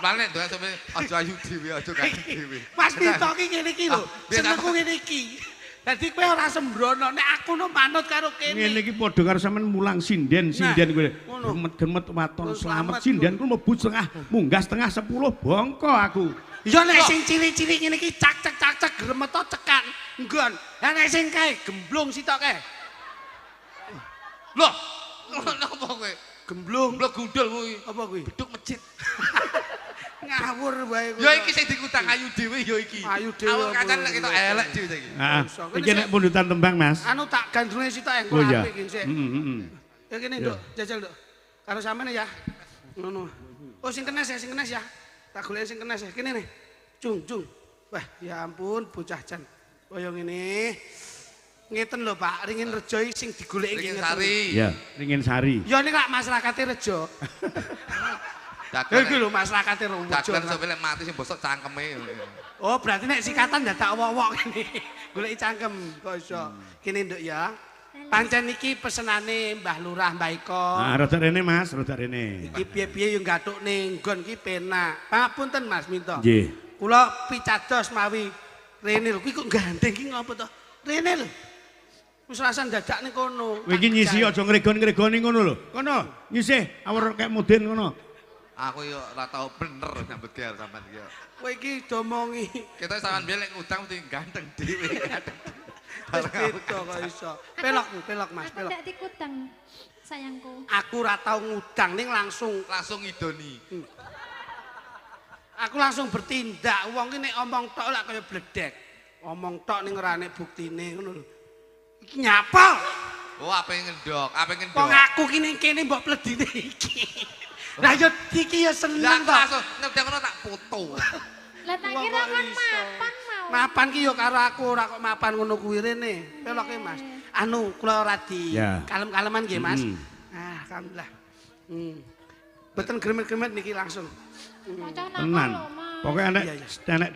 Mane ndonga sampe aja ayu dhewe, aja ganteng dhewe. Mas Minto ki ngene iki lho. Senengku ngene iki. Dadi kowe ora sembrono, nek aku no manut karo kene. Ngene iki padha karo sampean mulang sinden, sinden kowe. Gremet-gremet waton slamet, sinden ku mlebu setengah, munggah setengah 10 bongko aku. Ya nek sing cilik-cilik ngene iki cak-cak-cak gremet to cekan nggon. Lah nek sing kae gemblung sitok kae. Loh, napa kowe? Gemblung, gemblung gundul kuwi. Apa kuwi? Beduk masjid. Ngawur wae kuwi. Ya iki sing dikutang ayu dhewe ya iki. Ayu dhewe. Awak kancane lek ketok elek dhewe saiki. Heeh. Iki nek pundutan tembang, Mas. Anu tak gandrunge sitok engko apik iki sik. Heeh. Ya kene, Nduk, jajal, Nduk. Karo sampean ya. Ngono. Oh, sing kenes ya, sing kenes ya. Tak goleki sing kenes ya. Kene nih. Cung, cung. Wah, ya ampun bocah jan. Kaya ngene. Ngeten lho Pak, Ringin Rejo iki sing digoleki Ringin Sari. Iya, Ringin Sari. Ya nek lak masyarakate Rejo. Iku lho masyarakate Rejo. Dagelan sampe lek mati sing bosok cangkeme. Oh, berarti nek sikatan dadak wok-wok kene. Goleki cangkem kok iso. Kene Nduk ya. Pancen iki pesenane Mbah Lurah Mbah Eko. Nah, rada rene Mas, rada rene. Iki piye-piye yo gathukne nggon ki penak. Pangapunten Mas Minto. Nggih. Kula picados mawi rene lho, kuwi kok gandeng ki ngopo to? Rene lho. Wis rasan dadak ning kono. Kowe iki nyisi aja ngregon-ngregoni ngono lho. Kono, nyisih awur kek mudin ngono. Aku yo ora tau bener nyambut gawe sampean iki. Kowe iki domongi. Ketok sampean biyen lek ngutang mesti ganteng dhewe, ganteng. Wis beda kok iso. Pelok, pelok Mas, pelok. Aku ndak dikutang sayangku. Aku ora tau ngudang ning langsung ngidoni. Aku langsung bertindak. Wong ki nek omong tok lak kaya bledek. Omong tok ning ora nek buktine ngono lho. Iki nyapa? Oh, ape ngendok, ape ngendok. Wong aku ki ning kene mbok pledine iki. Lah yo iki ya seneng to. Langsung ngendok ngono tak foto. Lah tak kira kan mapan mau. Mapan ki yo karo aku ora kok mapan ngono kuwi rene. Peloke Mas. Anu kula ora di kalem-kaleman nggih Mas. Ah, alhamdulillah. Mboten gremet-gremet niki langsung. Tenan. Pokoke enek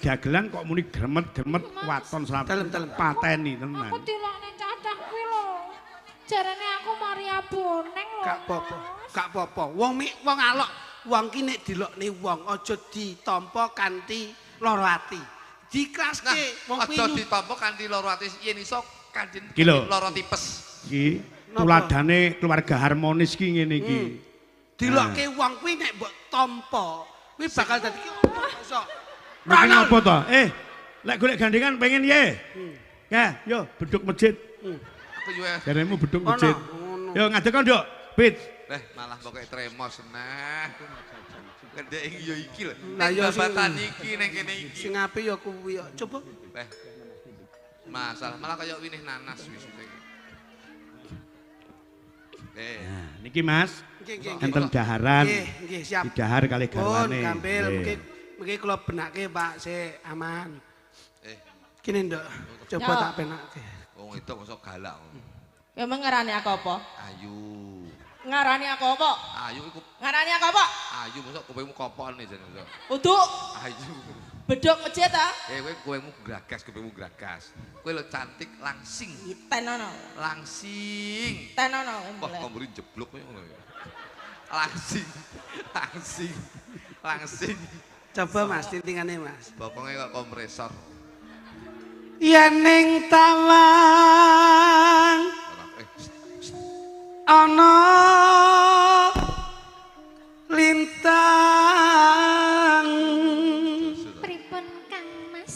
dagelan kok muni gremet-gremet waton dalem pateni tenan. Aku dilokne cacah kuwi lho. Jarane aku Maria Boneng lho. Gak apa-apa, gak apa-apa. Wong wong alok, wong ki nek dilokne wong aja ditampa kanthi lara ati. Dikraske wong kuwi aja ditampa kanthi lara ati yen iso kanthi lara tipes. Iki tuladane keluarga harmonis ki ngene iki. Dilokke wong kuwi nek mbok tampa kuwi bakal dadi ki opo iso. Nek apa to? Lek golek gandengan pengen ye. Ya, yo beduk masjid. Aku yo. Jaremu beduk masjid. Yo ngadeg kok, Nduk. Pit. Leh malah pokoke tremos nah. Kendek yo iki lho. Lah yo babatan iki ning kene iki. Sing apik yo kuwi yo. Coba. Leh. Masalah malah kaya winih nanas wis iki. Nah, niki Mas. Enten daharan. Nggih, nggih siap. Didahar kalih garwane. Gampil, mungkin kula benake Pak, sik aman. Kene Nduk, coba tak penake. Wong itu mosok galak. Kowe meng ngarani aku apa? Ayu. Ngarani aku apa? Ayu iku. Ngarani aku apa? Ayu mosok kupingmu kopokne jane mosok. Uduk. Ayu. Beduk masjid ta? Kowe kupingmu gragas, kupingmu gragas. Kowe lho cantik langsing. Tenono. Langsing. Tenono. Wah, kok mburi jeblok kowe ngono ya. Langsing. Langsing. Langsing. Coba Mas tintingane Mas. Bokonge kok kompresor. Yen ning tawang ana lintang. Pripun Kang Mas?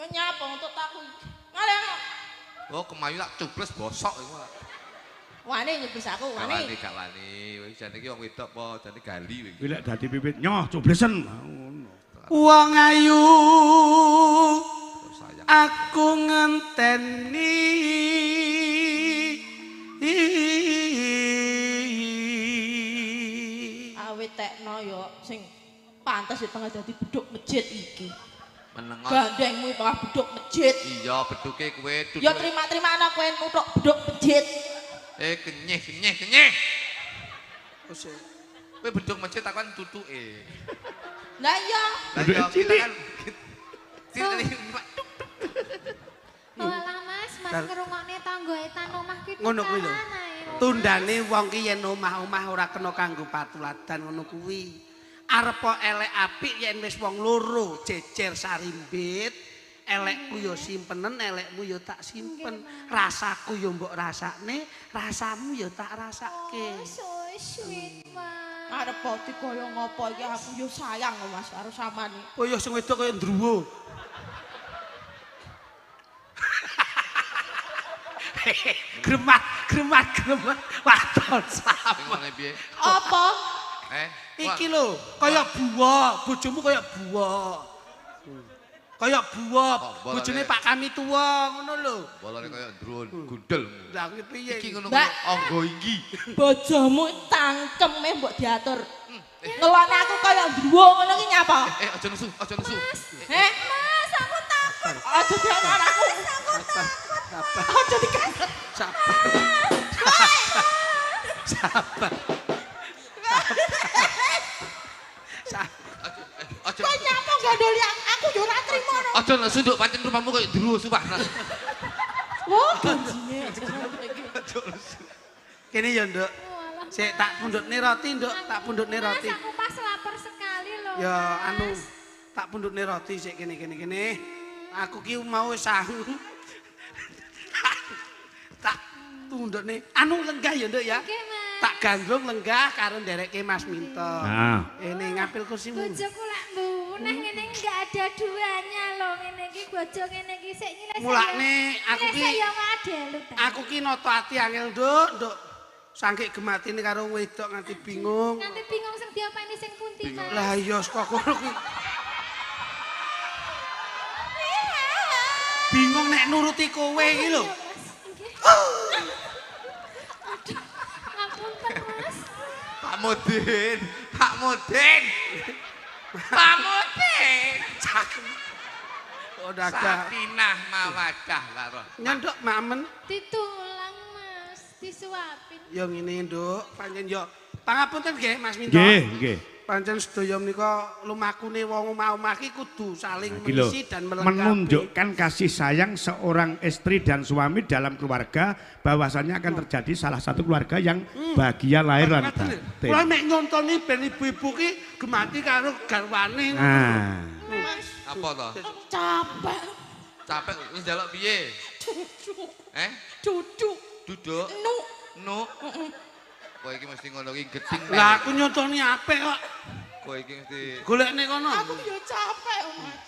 Nyapa untuk aku. Ngalih. Oh, kemayu tak cubles bosok iku. Wani nyubles aku, wani. Wani gak wani. Wis jane iki wong wedok apa jane gali iki. Kuwi lek dadi pipit nyoh cublesen ngono. Wong ayu aku ngenteni. Awit tekno yo sing pantes ditengah dadi beduk masjid iki. Menengot. Gandengmu tengah beduk masjid. Iya, beduke kowe. Ya terima-terima ana kowe nuthuk beduk masjid. Kenyih, kenyih, kenyih. Kowe beduk masjid takon tutuke. Lah iya. Lah iya kan. Walah Mas, Mas ngrungokne tangga etan omah ki ngono kuwi lho. Tundane wong ki yen omah-omah ora kena kanggo patuladan ngono kuwi. Arep elek apik yen wis wong loro jejer sarimbit, elekku ya simpenen, elekmu ya tak simpen. Rasaku ya mbok rasakne, rasamu ya tak rasake. Oh, so sweet, Mas. Arep dikaya ngopo iki aku ya sayang Mas karo sampean. Oh ya sing wedok kaya ndruwo. Gremat, gremat, gremat. Waton sama. Apa? Iki lho, kaya buwa, bojomu kaya buwa. Kaya buwa, bojone Pak kami tuwa ngono lho. Bolone kaya drone, gundel. Lah kuwi piye? Iki ngono kaya angga iki. Bojomu tangkeme mbok diatur. Ngelone aku kaya ndruwo ngono ki nyapa? Aja nesu, aja nesu. Heh, Mas, aku takut. Aja diatur aku. Aku takut. Aja dikasih. Sabar. Sabar. Sabar. Aja. Kok nyapa gandoli aku yo ora trimo. Aja nesu nduk pancen rupamu kaya ndruwo sumpah. Wah, ganjine. Aja nesu. Kene ya, Nduk. Sik tak pundhutne roti, Nduk, tak pundhutne roti. Mas, aku pas lapar sekali lho. Ya anu, tak pundhutne roti sik kene kene kene. Aku ki mau sangu. Tak pundhutne. Anu lenggah ya, Nduk ya. Nggih, Mas. Tak gandrung lenggah karo nderekke Mas Minto. Heeh. Ini ngapil kursimu. Bojoku lak mbuneh ngene enggak ada duanya lho ngene iki bojo ngene iki sik nyilesek. Mulane aku ki ya madelut. Aku ki nata ati angel, Nduk, Nduk. Saking gematine karo wedok nganti bingung. Nganti bingung sing diapani sing pundi, Mas. Lah iya saka kono kuwi. Bingung nek nuruti kowe iki lho. Aduh, ngapunten, Mas. Pak Mudin, Pak Mudin. Pak Mudin. Cakep. Oh, dadah. Sakinah mawadah warahmah. Nyanduk mamen. Ditulang, Mas, disuapin. Ya ngene, Nduk, pancen yo. Pangapunten nggih, Mas Minto. Nggih, nggih. Pancen sedaya menika lumakune wong omah-omah iki kudu saling mengisi dan melengkapi. Menunjukkan kasih sayang seorang istri dan suami dalam keluarga bahwasannya akan terjadi salah satu keluarga yang bahagia lahir lan batin. Kula nek nyontoni ben ibu-ibu ki gemati karo garwane. Nah. Mas. Apa to? Capek. Capek wis njaluk piye? Duduk. Eh? Duduk. Duduk. Nuk. Nuk. Kowe iki mesti ngono iki geting. Lah aku nyontoni apik kok. Kowe iki mesti golekne kono. Aku yo capek, Mas.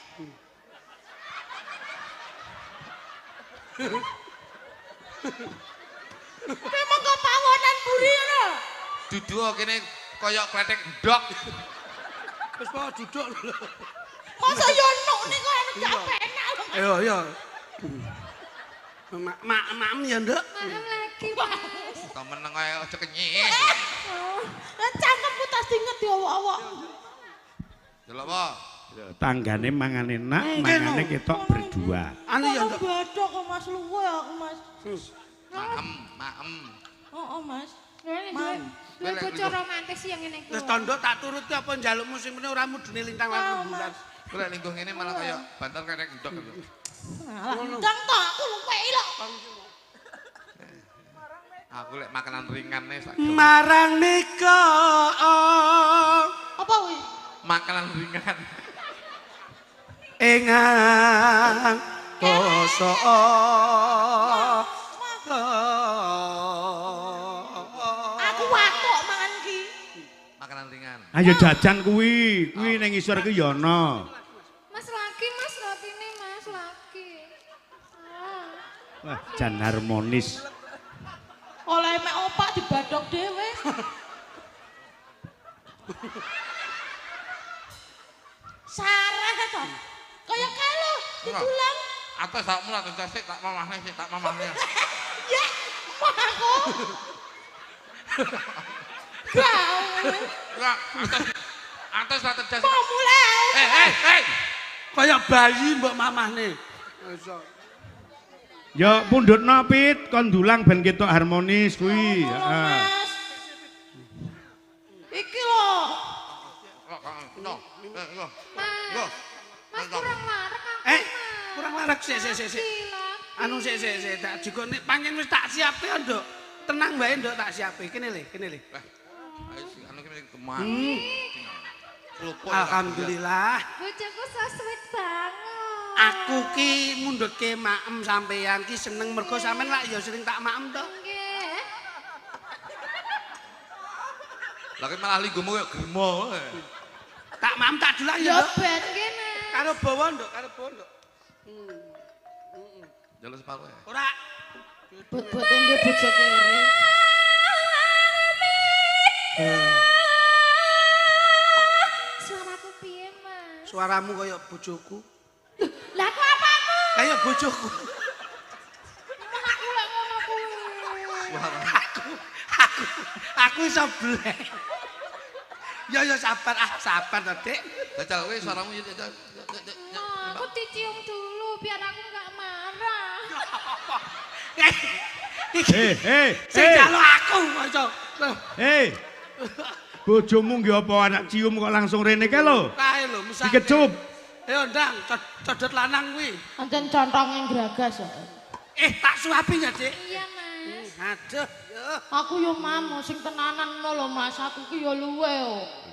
Memang kok pawonan buri ngono. Duduk kene koyok kletek ndok. Wis pokoke duduk lho. Masa yo nuk niku enak capek enak lho. Ayo yo. Mak maem ya, Nduk. Maem lagi, Mas. To meneng ae aja kenyih. Lah cangkemku tas diinget diowok-owok. Delok apa? Tanggane mangan enak, mangane ketok berdua. Anu ya, Nduk. Badhok kok Mas luwe aku, Mas. Maem, maem. Heeh, Mas. Duwe bojo romantis yang ngene iki. Wis to, Nduk, tak turuti apa njalukmu sing meneh ora mudune lintang lan rembulan. Kowe lek lingguh ngene malah kaya bantal kletek ndok. Ndang to aku luwe lho. Aku lek makanan ringan nih sak. Marang nika. Apa kuwi? Makanan ringan. Engang poso. Aku watuk mangan ki. Makanan ringan. Ayo jajan kuwi, kuwi ning isor kuwi ya ana. Mas lagi Mas rotine Mas lagi. Wah, jan harmonis. Oleh mek opak dibadhok dhewe. Sarah to. Kaya kae lho, ditulang. Atas sakmu atas sik tak mamahne sik tak mamahne. Ya, moh aku. Gawe. Enggak, atas atas jas. Mau mulai. Eh. Kaya bayi mbok mamahne. Iso. Ya pundhutno Pit, kon ndulang ben ketok harmonis kuwi. Heeh. Iki lho. Mas kurang wareg aku. Kurang wareg sik sik sik. Anu sik sik sik tak jikone pancen wis tak siapke, Nduk. Tenang wae, Nduk, tak siapke. Kene le, kene le. Ayo sing anu kene kemang. Alhamdulillah. Bojoku so sweet banget. Aku ki mundhutke maem sampeyan ki seneng mergo sampean lak ya sering tak maem to. Nggih. Lah ki malah lingguhmu kaya gremo. Tak maem tak delok ya. Ya ben nggih, Mas. Karo bawa, Nduk, karo bawa, Nduk. Njaluk separo ya. Ora. Bot-bote nggih bojo kere. Suaraku piye, Mas? Suaramu kaya bojoku. Lah aku apamu? Kaya bojoku. Aku lek ngono kuwi. Aku iso blek. Ya ya sabar ah, sabar to, Dik. Jajal kowe suaramu ya. Aku dicium dulu biar aku enggak marah. Sing njaluk aku maca. Hei. Bojomu nggih apa anak cium kok langsung rene kae lho. Kae lho, mesake. Dikecup. Ayo ndang, codot lanang kuwi. Ancen contonge gragas kok. Tak suapi ya, Dik? Iya, Mas. Aduh, yo. Aku yo mamu sing tenanan lho, Mas. Aku ki yo luwe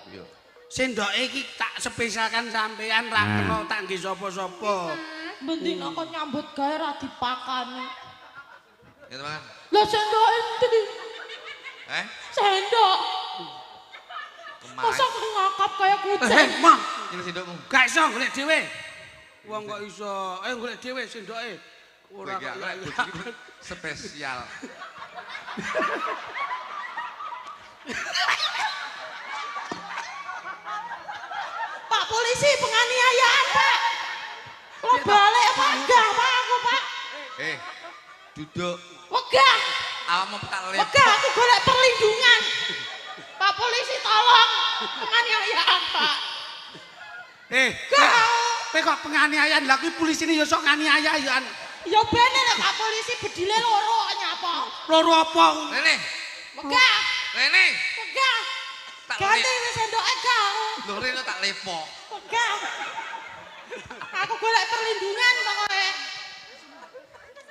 yo. Sendoke iki tak spesialkan sampean ra kena tak nggih sapa-sapa. Bendina kok nyambut gawe ra dipakani. Ya, Mas. Lah sendoke endi? Eh? Sendok. Mosok ngokop kaya kucing. Eh, Mang. Nyilih sendokmu. Gak iso golek dhewe. Wong kok iso. Ayo golek dhewe sendoke. Ora kok spesial. Pak polisi penganiayaan, Pak. Lo balik Pak, gah Pak aku, Pak. Eh, duduk. Wegah. Awakmu tak lep. Wegah aku golek perlindungan. Pak polisi tolong penganiayaan, Pak. Eh, kowe kok penganiayaan? Lah kuwi polisine ya sok nganiaya ya. Ya bene nek Pak polisi bedile loro nyapa. Loro apa? Rene. Wegah. Rene. Wegah. Ganti wis sendoke gah. Lho rene tak lepo. Wegah. Aku golek perlindungan pokoke.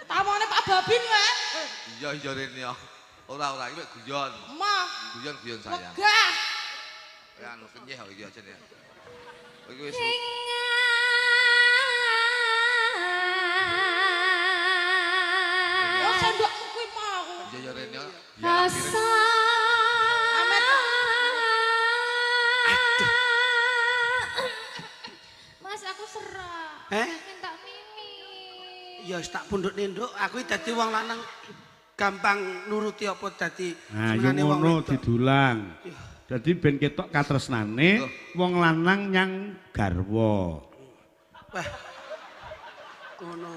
Tamone Pak Babin wae. Iya iya rene ya. Ora ora iki guyon. Mah. Guyon-guyon sayang. Wegah. Ya anu kenyeh iki aja ya. Iki wis. Oh sendokmu kuwi mau. Iya iya rene. Rasa. Mas aku serak. Eh? Minta mimi. Ya wis tak pundhukne nduk, aku iki dadi wong lanang gampang nuruti apa dadi nah, senengane wong ngono didulang. Dadi ben ketok katresnane wong lanang nyang garwa. Wah. Ngono.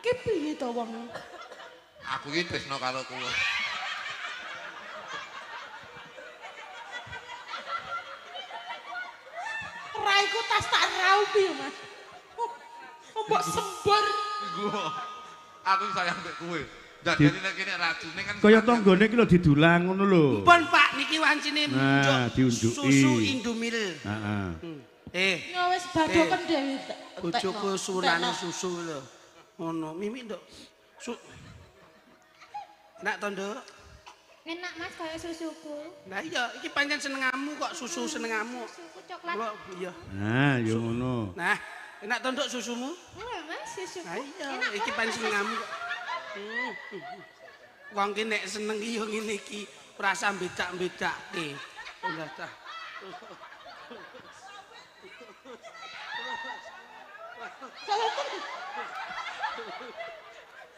Ki piye to wong? Aku iki tresno karo kowe. Raiku tas tak raupi, Mas. Mbok sembur. Aku sayang mbek kowe. Dadene nek kene racune kan kaya tanggane iki lho didulang ngono lho. Pun Pak niki wancine nah, diunjuki. Susu Indomil. Heeh. Eh. Ya wis badoken dhewe. Bojoku suwunane susu lho. Ngono, mimi nduk. Enak to, Nduk? Enak Mas kaya susuku. Lah iya, iki pancen senengamu kok susu senengamu. Susuku coklat. Iya. Nah, ya ngono. Nah, enak to Nduk susumu? Enggak Mas, susuku. Lah iya, iki pancen senengamu kok. Wong ki nek seneng ki ya ngene iki, ora usah bedak-bedake. Lah ta.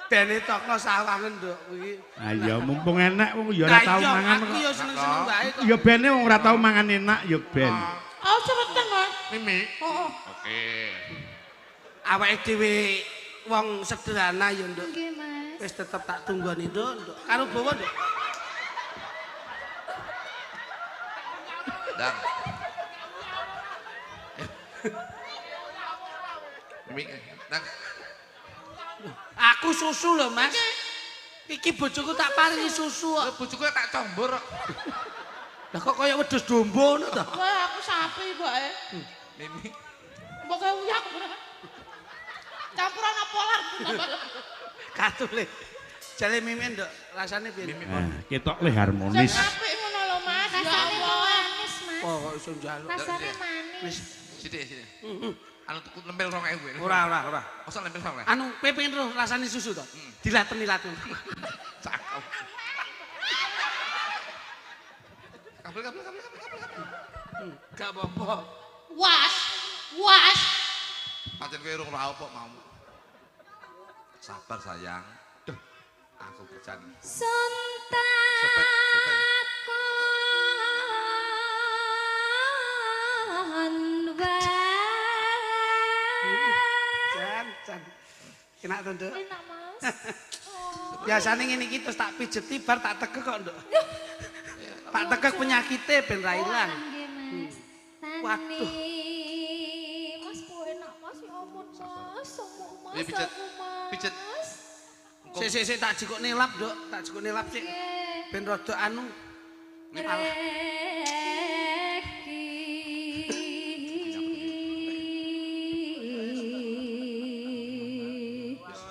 Dene tokno sawangen nduk kuwi. Ah iya mumpung enak wong ya ora tau mangan kok. Aku ya seneng-seneng wae kok. Ya bene wong ora tau mangan enak ya ben. Oh ceteng Mas. Mimi. Heeh. Oke. Awake dhewe wong sederhana ya nduk. Nggih Mas. Wis tetep tak tunggoni nduk, nduk. Karo bawa nduk. Dang. Mimi, dang. Aku susu lho Mas. Iki bojoku tak paringi susu kok. Bojoku tak combor kok. Lah kok kaya wedhus domba ngono to? Wah, aku sapi mboke. Mimi. Mbok kaya uyak. Campuran apa polar. Katule. Jale Mimi nduk, rasane piye? Nah, ketok le harmonis. Sing apik ngono lho Mas. Rasane manis Mas. Oh, kok iso njaluk. Rasane manis. Sithik sithik. Anu tuku lempel 2000. Ora ora ora. Mosok lempel 2000. Anu kowe pengen roh rasane susu to? Dilaten-ilaten. Cakep. Kabel kabel kabel kabel kabel. Gak apa-apa. Was. Was. Pancen kowe urung raup kok mau. Sabar sayang. Duh, aku kerjaan. Sontak. Sepet, sepet. Jan. Enak to, Nduk? Enak, Mas. Oh. Biasane ngene iki terus tak pijeti bar tak tegek kok, Nduk. Tak tegek penyakite ben ra ilang. Nggih, Mas. Waduh. Mas, kok enak, Mas. Ya ampun, Mas. Sopo, Mas? Pijet. Aku, Mas. Pijet. Sik sik sik tak jikukne lap, Nduk. Tak jikukne lap sik. Ben rada anu.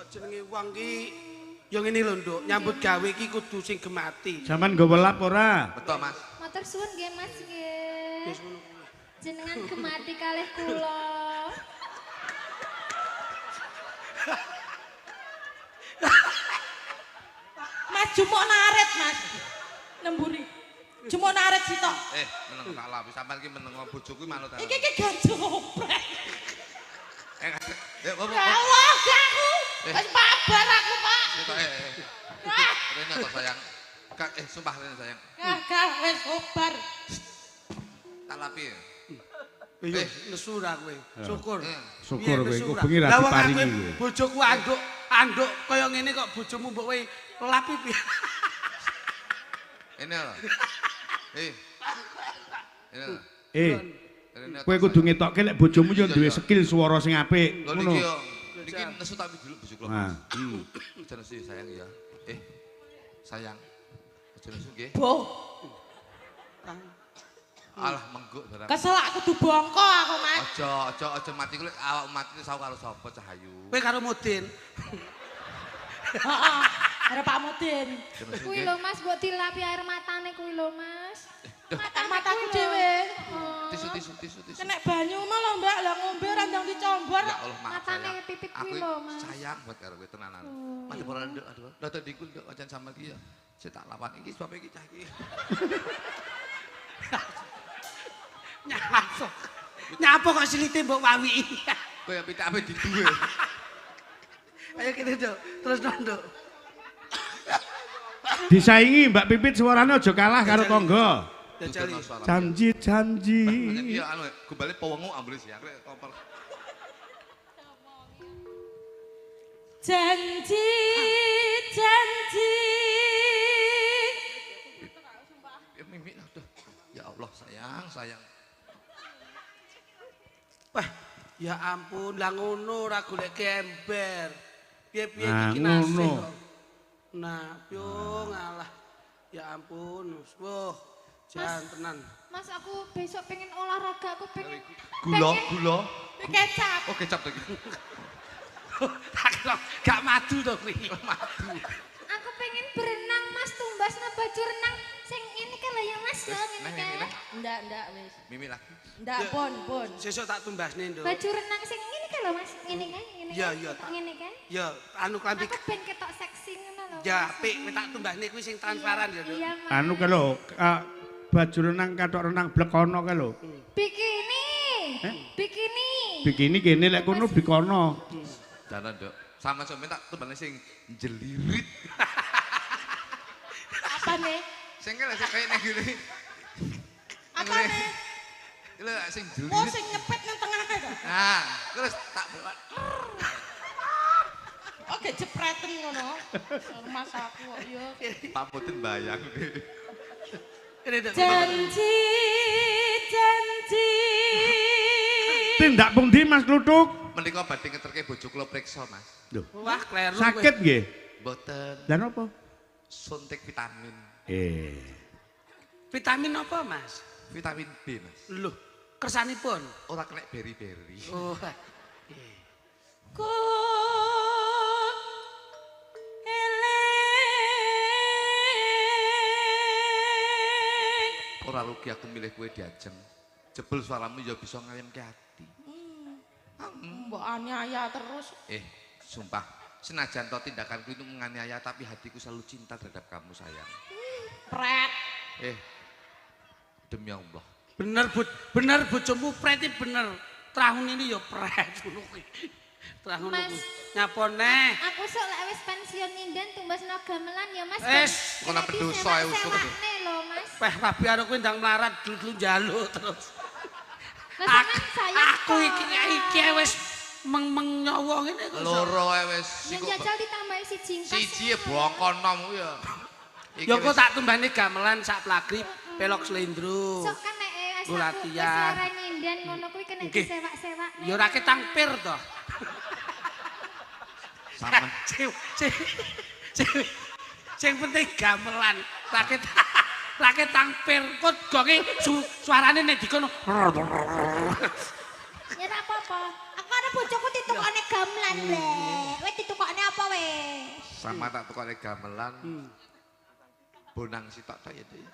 Jenenge wong ki ya ngene lho, Nduk. Nyambut gawe iki kudu sing gemati. Sampeyan nggawa lap ora? Betul, Mas. Matur suwun nggih, Mas nggih. Wis ngono kuwi. Jenengan gemati kalih kula. Mas Jumuk naret, Mas. Nemburi. Jumuk naret sitok. Meneng tak lapi sampean ki meneng bojoku manut. Iki iki ganjoprek. Ya Allah, aku. Wis babar aku, Pak. Rene to sayang. Kak, sumpah rene sayang. Gak wis obar. Tak lapi. Iya, nesu ra kowe. Syukur. Syukur kowe engko bengi ra diparingi. Bojoku anduk kaya ngene kok bojomu mbok kowe lapi piye? Ini lho. Ini lho. Kowe kudu ngetokke lek bojomu yo duwe skill swara sing apik. Lho niki yo. Niki nesu tak dulu bojo kula. Aja nesu sayang ya. Sayang. Aja nesu nggih. Boh. Alah mengguk barang. Kesel aku kudu bongko aku, Mas. Aja mati kuwi awak mati sawu karo sapa Cahayu. Kowe karo Mudin. Heeh. Karo Pak Mudin. Kuwi lho Mas, mbok dilapi air matane kuwi lho Mas. Mataku dhewe. Tisu. Kenek banyu mah lho, Mbak. Lah ngombe ora ndang dicombor. Ya Allah, maaf. Matane pipit kuwi lho, Mas. Sayang buat karo kowe tenanan. Mati ora nduk, aduh. Rada dikul nduk ajan sama iki ya. Saya tak lawan iki sebab iki cah iki. Nyapa. Nyapa kok silite mbok wawiki. Kaya pitik ape diduwe. Ayo kene, Nduk. Terus Nduk. Disaingi Mbak Pipit suarane aja kalah karo tangga. Janji-janji. Iya anu gombale pewengu ambune sih aku kompor. Janji janji. Mimik aduh. Ya Allah sayang, sayang. Wah, ya ampun, lah ngono ora golek ember. Piye-piye iki nasi kok. Nah, yo ngalah. Ya ampun, wah, jan tenan. Mas, aku besok pengen olahraga, aku pengen gula, kecap. Oh, kecap to iki. Gak madu to kuwi. Madu. Aku pengen berenang, Mas, tumbasna baju renang sing ini kan lho ya, Mas, ya ngene kan. Ndak wis. Mimi lagi. Ndak, pun. Sesuk tak tumbasne, Nduk. Baju renang sing ngene kan lho, Mas, ngene kan, ngene. Iya, iya. Ngene kan. Ya, anu klambi. Aku ben ketok seksi ngono lho. Ya, apik, kowe tak tumbasne kuwi sing transparan ya, Nduk. Iya, Mas. Anu kae lho, baju renang kathok renang blekono kae lho. Bikini. Bikini. Bikini kene lek kono bikono. Jalan, Nduk. Sama sampean tak tumbasne sing jelirit. Apa nih? Sing kaya sing kaya ning ngene. Apa nih? Lho sing jelirit. Oh sing nyepet nang tengah to. Nah, terus tak Oke jepreten ngono. Mas aku kok yo. Pak Mudin bayang. Janji janji. Tindak pundi Mas Kluthuk? Menika badhe ngeterke bojo kula priksa, Mas. Lho. Wah, kleru. Sakit nggih? Mboten. Lah napa? Suntik vitamin. Vitamin apa, Mas? Vitamin B, Mas. Loh, kersanipun ora kena beri-beri. Oh. Ku eling. Ora rugi aku milih kowe diajeng. Jebul suaramu ya bisa ngayemke ati. Mbok aniaya terus. Sumpah, senajan to tindakanku itu menganiaya tapi hatiku selalu cinta terhadap kamu, sayang. Pret. Demi Allah. Bener, bener bojomu pret iki bener. Trahun ini ya pret ngono kuwi. Trahun kuwi. Nyapa neh? Aku sok lek wis pensiun nyinden tumbasno gamelan ya, Mas. Wis, kono pendosa ae usuk. Lho, Mas. Peh rabi karo kowe ndang melarat dulu njaluk terus. Aku iki wis meng-meng nyawa ngene kok. Loro ae wis. Yen jajal ditambahi siji engkas. Siji bongko nom kuwi ya. Ya kok tak tumbane gamelan sak plagri pelok slendro. Sok kan nek wis ora nyinden ngono kuwi kena disewak-sewak. Ya ora ketang pir to. Sama. Sing penting gamelan. Raket tang pir kok gonge suarane nek dikono. Ya ora apa-apa. Aku karo bojoku ditukokne gamelan le. Kowe ditukokne apa we? Sama tak tukokne gamelan. Bonang sitok tok ya, Dik.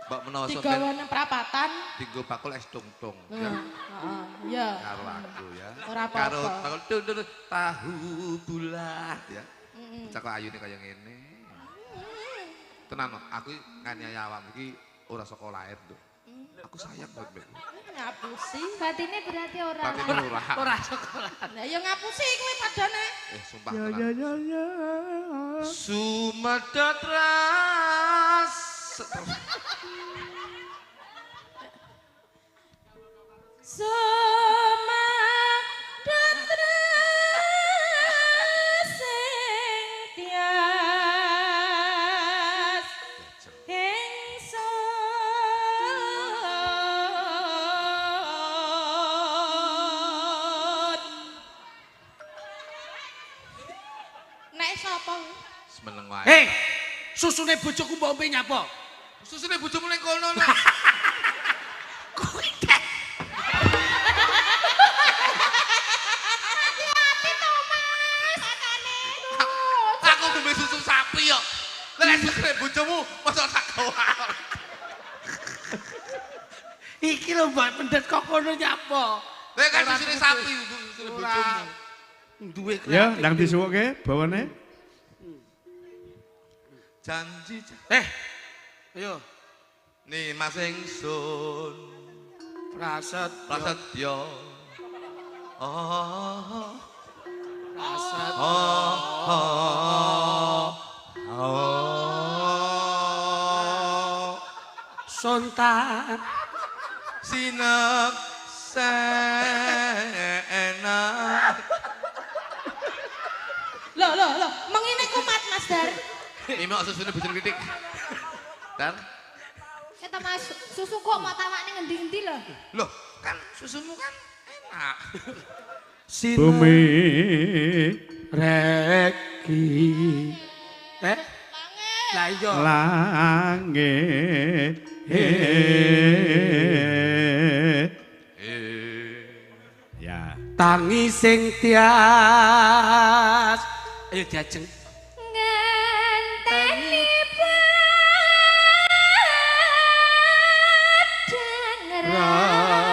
Mbok menawa sampeyan digawane prapatan dinggo bakul es tungtung ya. Heeh, iya. Karo aku ya. Ora apa-apa. Karo tahu bulat ya. Bocah kok ayune kaya ngene. Tenan aku nganiaya awakmu iki ora saka lahir, Nduk. Aku sayang banget mbek. Ngapusi. Batine berarti ora. Batine ora. Ora saka lahir. Lah ya ngapusi kuwi padane. Sumpah Ya tenan. ya ya ya. Sumedhot ras. Sumedhot ras ing tias ingsun. Nek sapa? Semeneng wae. Hei, susune bojoku mbok ombe nyapa? Susune bojomu ning kono lho. Kuwi teh. Hati-hati to, Mas. Aku ngombe susu sapi yo. Lah nek susune bojomu mosok tak gawa. Iki lho mbok pendet kok kono nyapa? Lah kan susune sapi susune bojomu. Duwe Ya, ndang disuwuke bawane. Janji Ayo. Nih Mas ingsun Prasetyo. Prasetyo. Oh. Prasetyo. Oh. Oh. Sontan. Sinek sena. Loh, loh, loh, mengine kumat Mas Dar. Ini mau susune bojone kritik. Dar. Eta Mas, susu kok mau tawakne ngendi-ngendi lho. Loh, kan susumu kan enak. Bumi Reki. Lah iya. Langit. Ya. Tangi sing tias. Ayo diajeng. Ngenteni padang rembulan.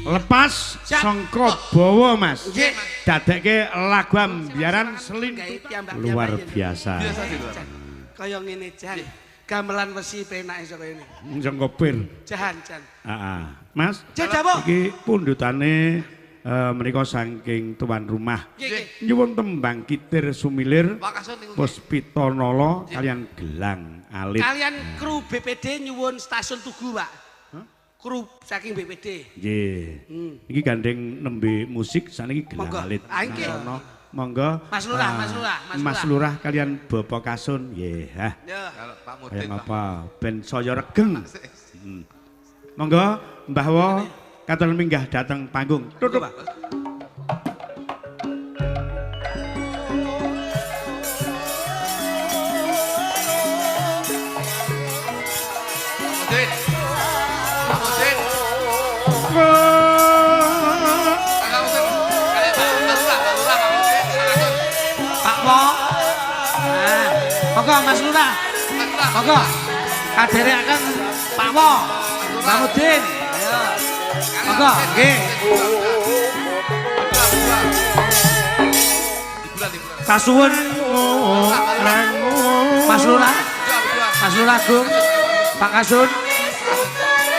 Lepas sangka bawa Mas. Nggih. Dadekke lagu ambiaran selintutan luar biasa. Biasa sih luar. Kaya ngene jan. Gamelan wesi penake saka ngene. Sangka pir. Jan jan. Heeh. Mas, Jan dawuh. iki pundhutane menika saking tuan rumah. Nggih. Nyuwun tembang kitir sumilir Pak Kasun niku. Puspita Nala kalian gelang alit. Kalian kru BPD nyuwun stasiun Tugu, Pak. Kru saking BPD. Nggih. Iki gandeng nembe musik saniki gelang Monggo. alit. Ah, nggih. Sarono, monggo. Mas Lurah, Mas Lurah, Mas Mas Lurah. Lurah kalian Bapak Kasun. Nggih, hah. Ya. Kalau Pak Mudin. Kaya ngapa ben saya regeng. Monggo Mbah Wo katon minggah dateng panggung. Tutup. Pak. Mudin. Pak Mudin. Pak Mudin. Kalian Pak Lurah, Pak Lurah, Pak Mudin, Pak Kasun. Pak Wo. Nah, monggo Mas Lurah. Mas Lurah. Monggo. Kaderekaken Pak Wo. Pak Mudin. Ayo. Monggo, nggih. Kasuwun Mas Lurah. Mas Lurah Agung. Pak Kasun.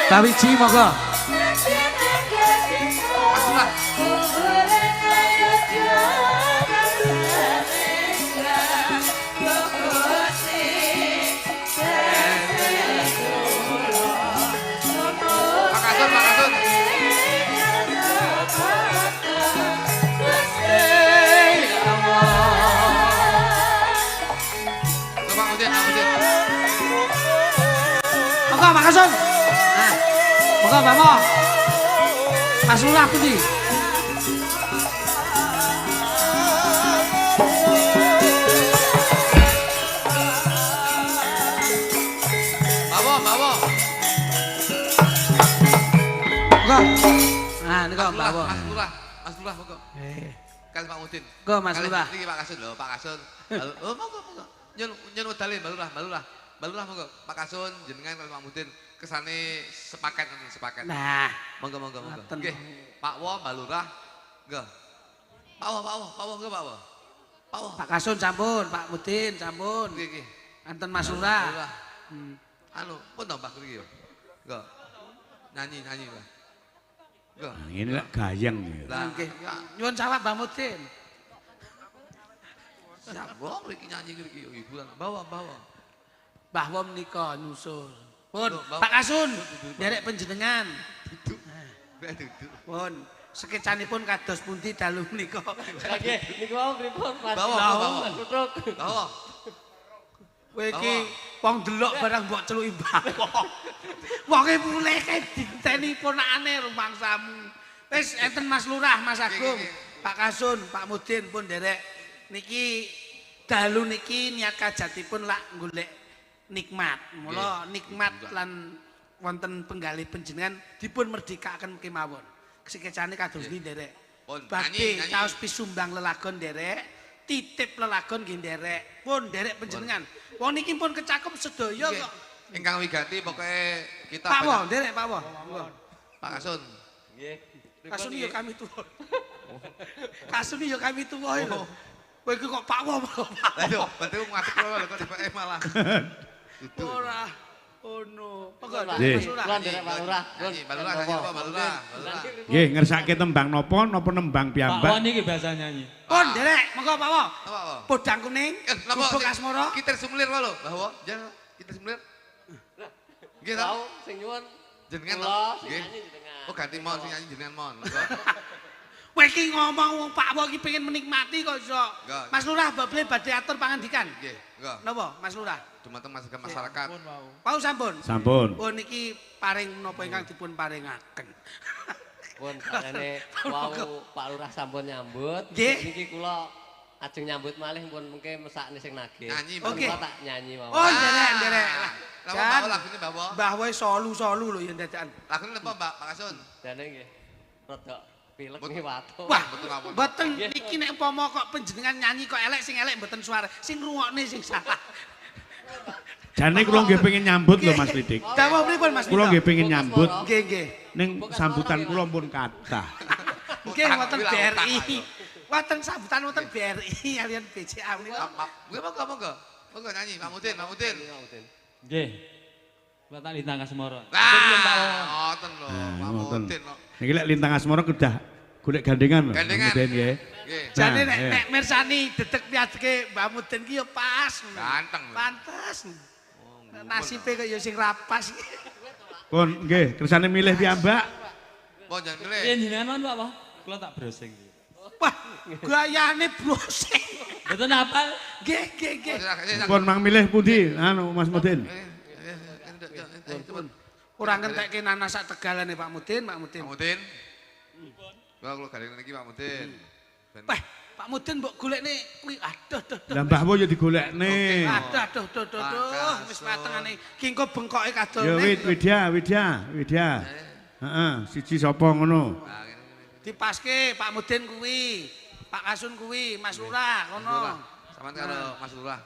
Mbak Wiji monggo. Mas Lurah. Pak Kasun, Pak Kasun. Pak Mudin, Pak Mudin. Monggo Pak Kasun. Nah. Monggo Mbak Mo. Mas Lurah pundi? Mbak Wo, Mbak Wo. Monggo. Nah, niku Mbak Wo. Mas Lurah, Mas Lurah monggo. Kali Pak Mudin. Monggo Mas Kali Lurah. Niki Pak Kasun lho, Pak Kasun. Oh, monggo, monggo. Nyun wedale Mbak Lurah, Mbak Lurah. Mbak Lurah monggo. Pak Kasun jenengan kali Pak Mudin. kesane sepaket ngoten sepaket. Nah, monggo monggo monggo. Nggih, Pak Wo, Mbak Lurah. Nggih. Pak Wo, Pak Wo, Pak Wo nggih Pak Wo. Pak Wo. Pak Kasun sampun, Pak Mudin sampun. Nggih nggih. Enten Mas Lurah. Anu, pun to Mbah mriki yo. Nggih. Nyanyi nyanyi Mbah. Nggih. Nah, ngene lek gayeng ya. Nggih. Nyuwun sawab Mbah Mudin. Siap, wong mriki nyanyi mriki hiburan. Bawa, bawa. Mbah Wo menika nyusul. Pun, Pak Kasun, nderek panjenengan. Duduk. Duduk. Pun, sekecanipun kados pundi dalu menika. Nggih, niku wau pripun Mas? Bawa, bawa. Kutruk. Bawa. Kowe iki wong delok barang mbok celuki Mbah Wo. Wonge mulih kae diteni ponakane rumangsamu. Wis enten Mas Lurah, Mas Agung, Pak Kasun, Pak Mudin pun nderek. Niki dalu niki niat kajatipun lak golek nikmat. Mula nikmat lan wonten penggalih panjenengan dipun merdikaaken kemawon. Sekecane kados niki nderek. Badhe caos pisumbang lelagon nderek, titip lelagon nggih nderek. Pun nderek panjenengan. Wong niki pun kecakup sedaya kok. Ingkang wigati pokoke kita Pak Wo, nderek Pak Wo. Pak Kasun. Nggih. Kasun ya kami tuwa. Kasun ya kami tuwa lho. Kowe iki kok Pak Wo. Lah yo, berarti ngadeg lho kok dipeke malah. Ora ono. Monggo Mas Lurah. Kula nderek Pak Lurah. Pak Lurah nyanyi apa Pak Lurah? Nggih, ngersake tembang napa napa nembang piyambak. Pak Wo niki biasa nyanyi. Pun nderek, monggo Pak Wo. Podang kuning, gubuk asmara. Kitir sumlir wae lho, Mbah Wo. Kitir sumlir. Nggih ta? Sing nyuwun jenengan to. Nggih. Oh ganti mon sing nyanyi jenengan mon. Kowe iki ngomong wong Pak Wo iki pengen menikmati kok iso. Mas Lurah mbok badhe atur pangandikan. Nggih, monggo. Napa Mas Lurah? Dumateng masyarakat. Pau sampun. Sampun. Oh niki paring menapa ingkang dipun paringaken. Pun sakjane wau Pak Lurah sampun nyambut. Niki kula ajeng nyambut malih pun mengke mesakne sing nagih. Nyanyi, oke. Kula tak nyanyi mawon. Oh nderek nderek. Lah Mbak lagune Mbak Wo. Mbah Wo solu-solu lho yen dadakan. Lagune napa Mbak Pak Kasun? Jane nggih. Rada pilek nggih watuk. Wah, mboten niki nek umpama kok panjenengan nyanyi kok elek sing elek mboten suara, sing ngrungokne sing salah. Jane kula nggih pengen nyambut lho Mas Lidik. Dawuh pripun Mas? Kula nggih pengen nyambut. Nggih, nggih. Ning sambutan kula pun kathah. Nggih wonten BRI. Wonten sambutan wonten BRI kalian BCA menika. Nggih monggo monggo. Monggo nyanyi Pak Mudin, Pak Mudin. Nggih. Kula tak Lintang Asmara. Lah, ngoten lho, Pak Mudin kok. Niki lek Lintang Asmara kedah golek gandengan lho. Gandengan. Mudin nggih. Jane nek mirsani dedeg piadeke Mbah Mudin ki ya pas. Ganteng. Pantes. Nasibe kok ya sing rapas. Pun nggih, kersane milih piyambak. Pun jangan milih. Piye jenengan mawon Pak? Kula tak browsing. Wah, gayane browsing. Mboten apal. Nggih, nggih, nggih. Pun mang milih pundi anu Mas Mudin. Ora ngentekke nanas sak tegalane Pak Mudin, Pak Mudin. Pak Mudin. Kula kula gandeng niki Pak Mudin. Wah, Pak Mudin mbok golekne kuwi aduh aduh. Lah Mbah Wo ya digolekne. Aduh aduh aduh aduh wis matengane. Ki engko bengkoke kadone. Ya wit Widya, Widya, Widya. Heeh, siji sapa ngono. Dipaske Pak Mudin kuwi, Pak Kasun kuwi, Mas Lurah kono. Sampeyan karo Mas Lurah.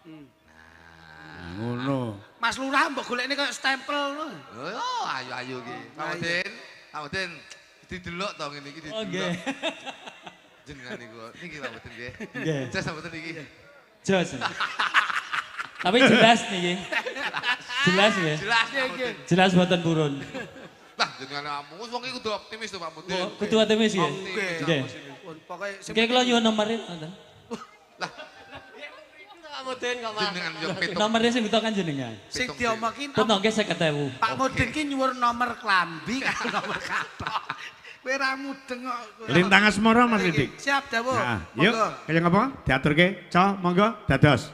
Nah, ngono. Mas Lurah mbok golekne koyo stempel ngono. Oh, ayu-ayu iki. Pak Mudin, Pak Mudin didelok to ngene iki didelok. Nggih. Jenengan niku niki Pak Mudin nggih. Nggih. Jos Pak Mudin niki. Jos. Tapi jelas niki. Jelas nggih. Jelas nggih. Jelas mboten purun. Lah jenengan amu wong iki kudu optimis to Pak Mudin. Kudu optimis nggih. Nggih. Pokoke nggih kula nyuwun nomere ngoten. Lah Pak Mudin kok malah. Jenengan yo pitung. Nomere sing buta kan jenengan. Sing diomongi pun nggih 50.000. Pak Mudin ki nyuwun nomor klambi karo nomor kathok. Kowe ra mudeng kok. Lintang Asmara Mas Lidik. Siap dawuh. Yuk, kaya ngapa? Diaturke, Co, monggo dados.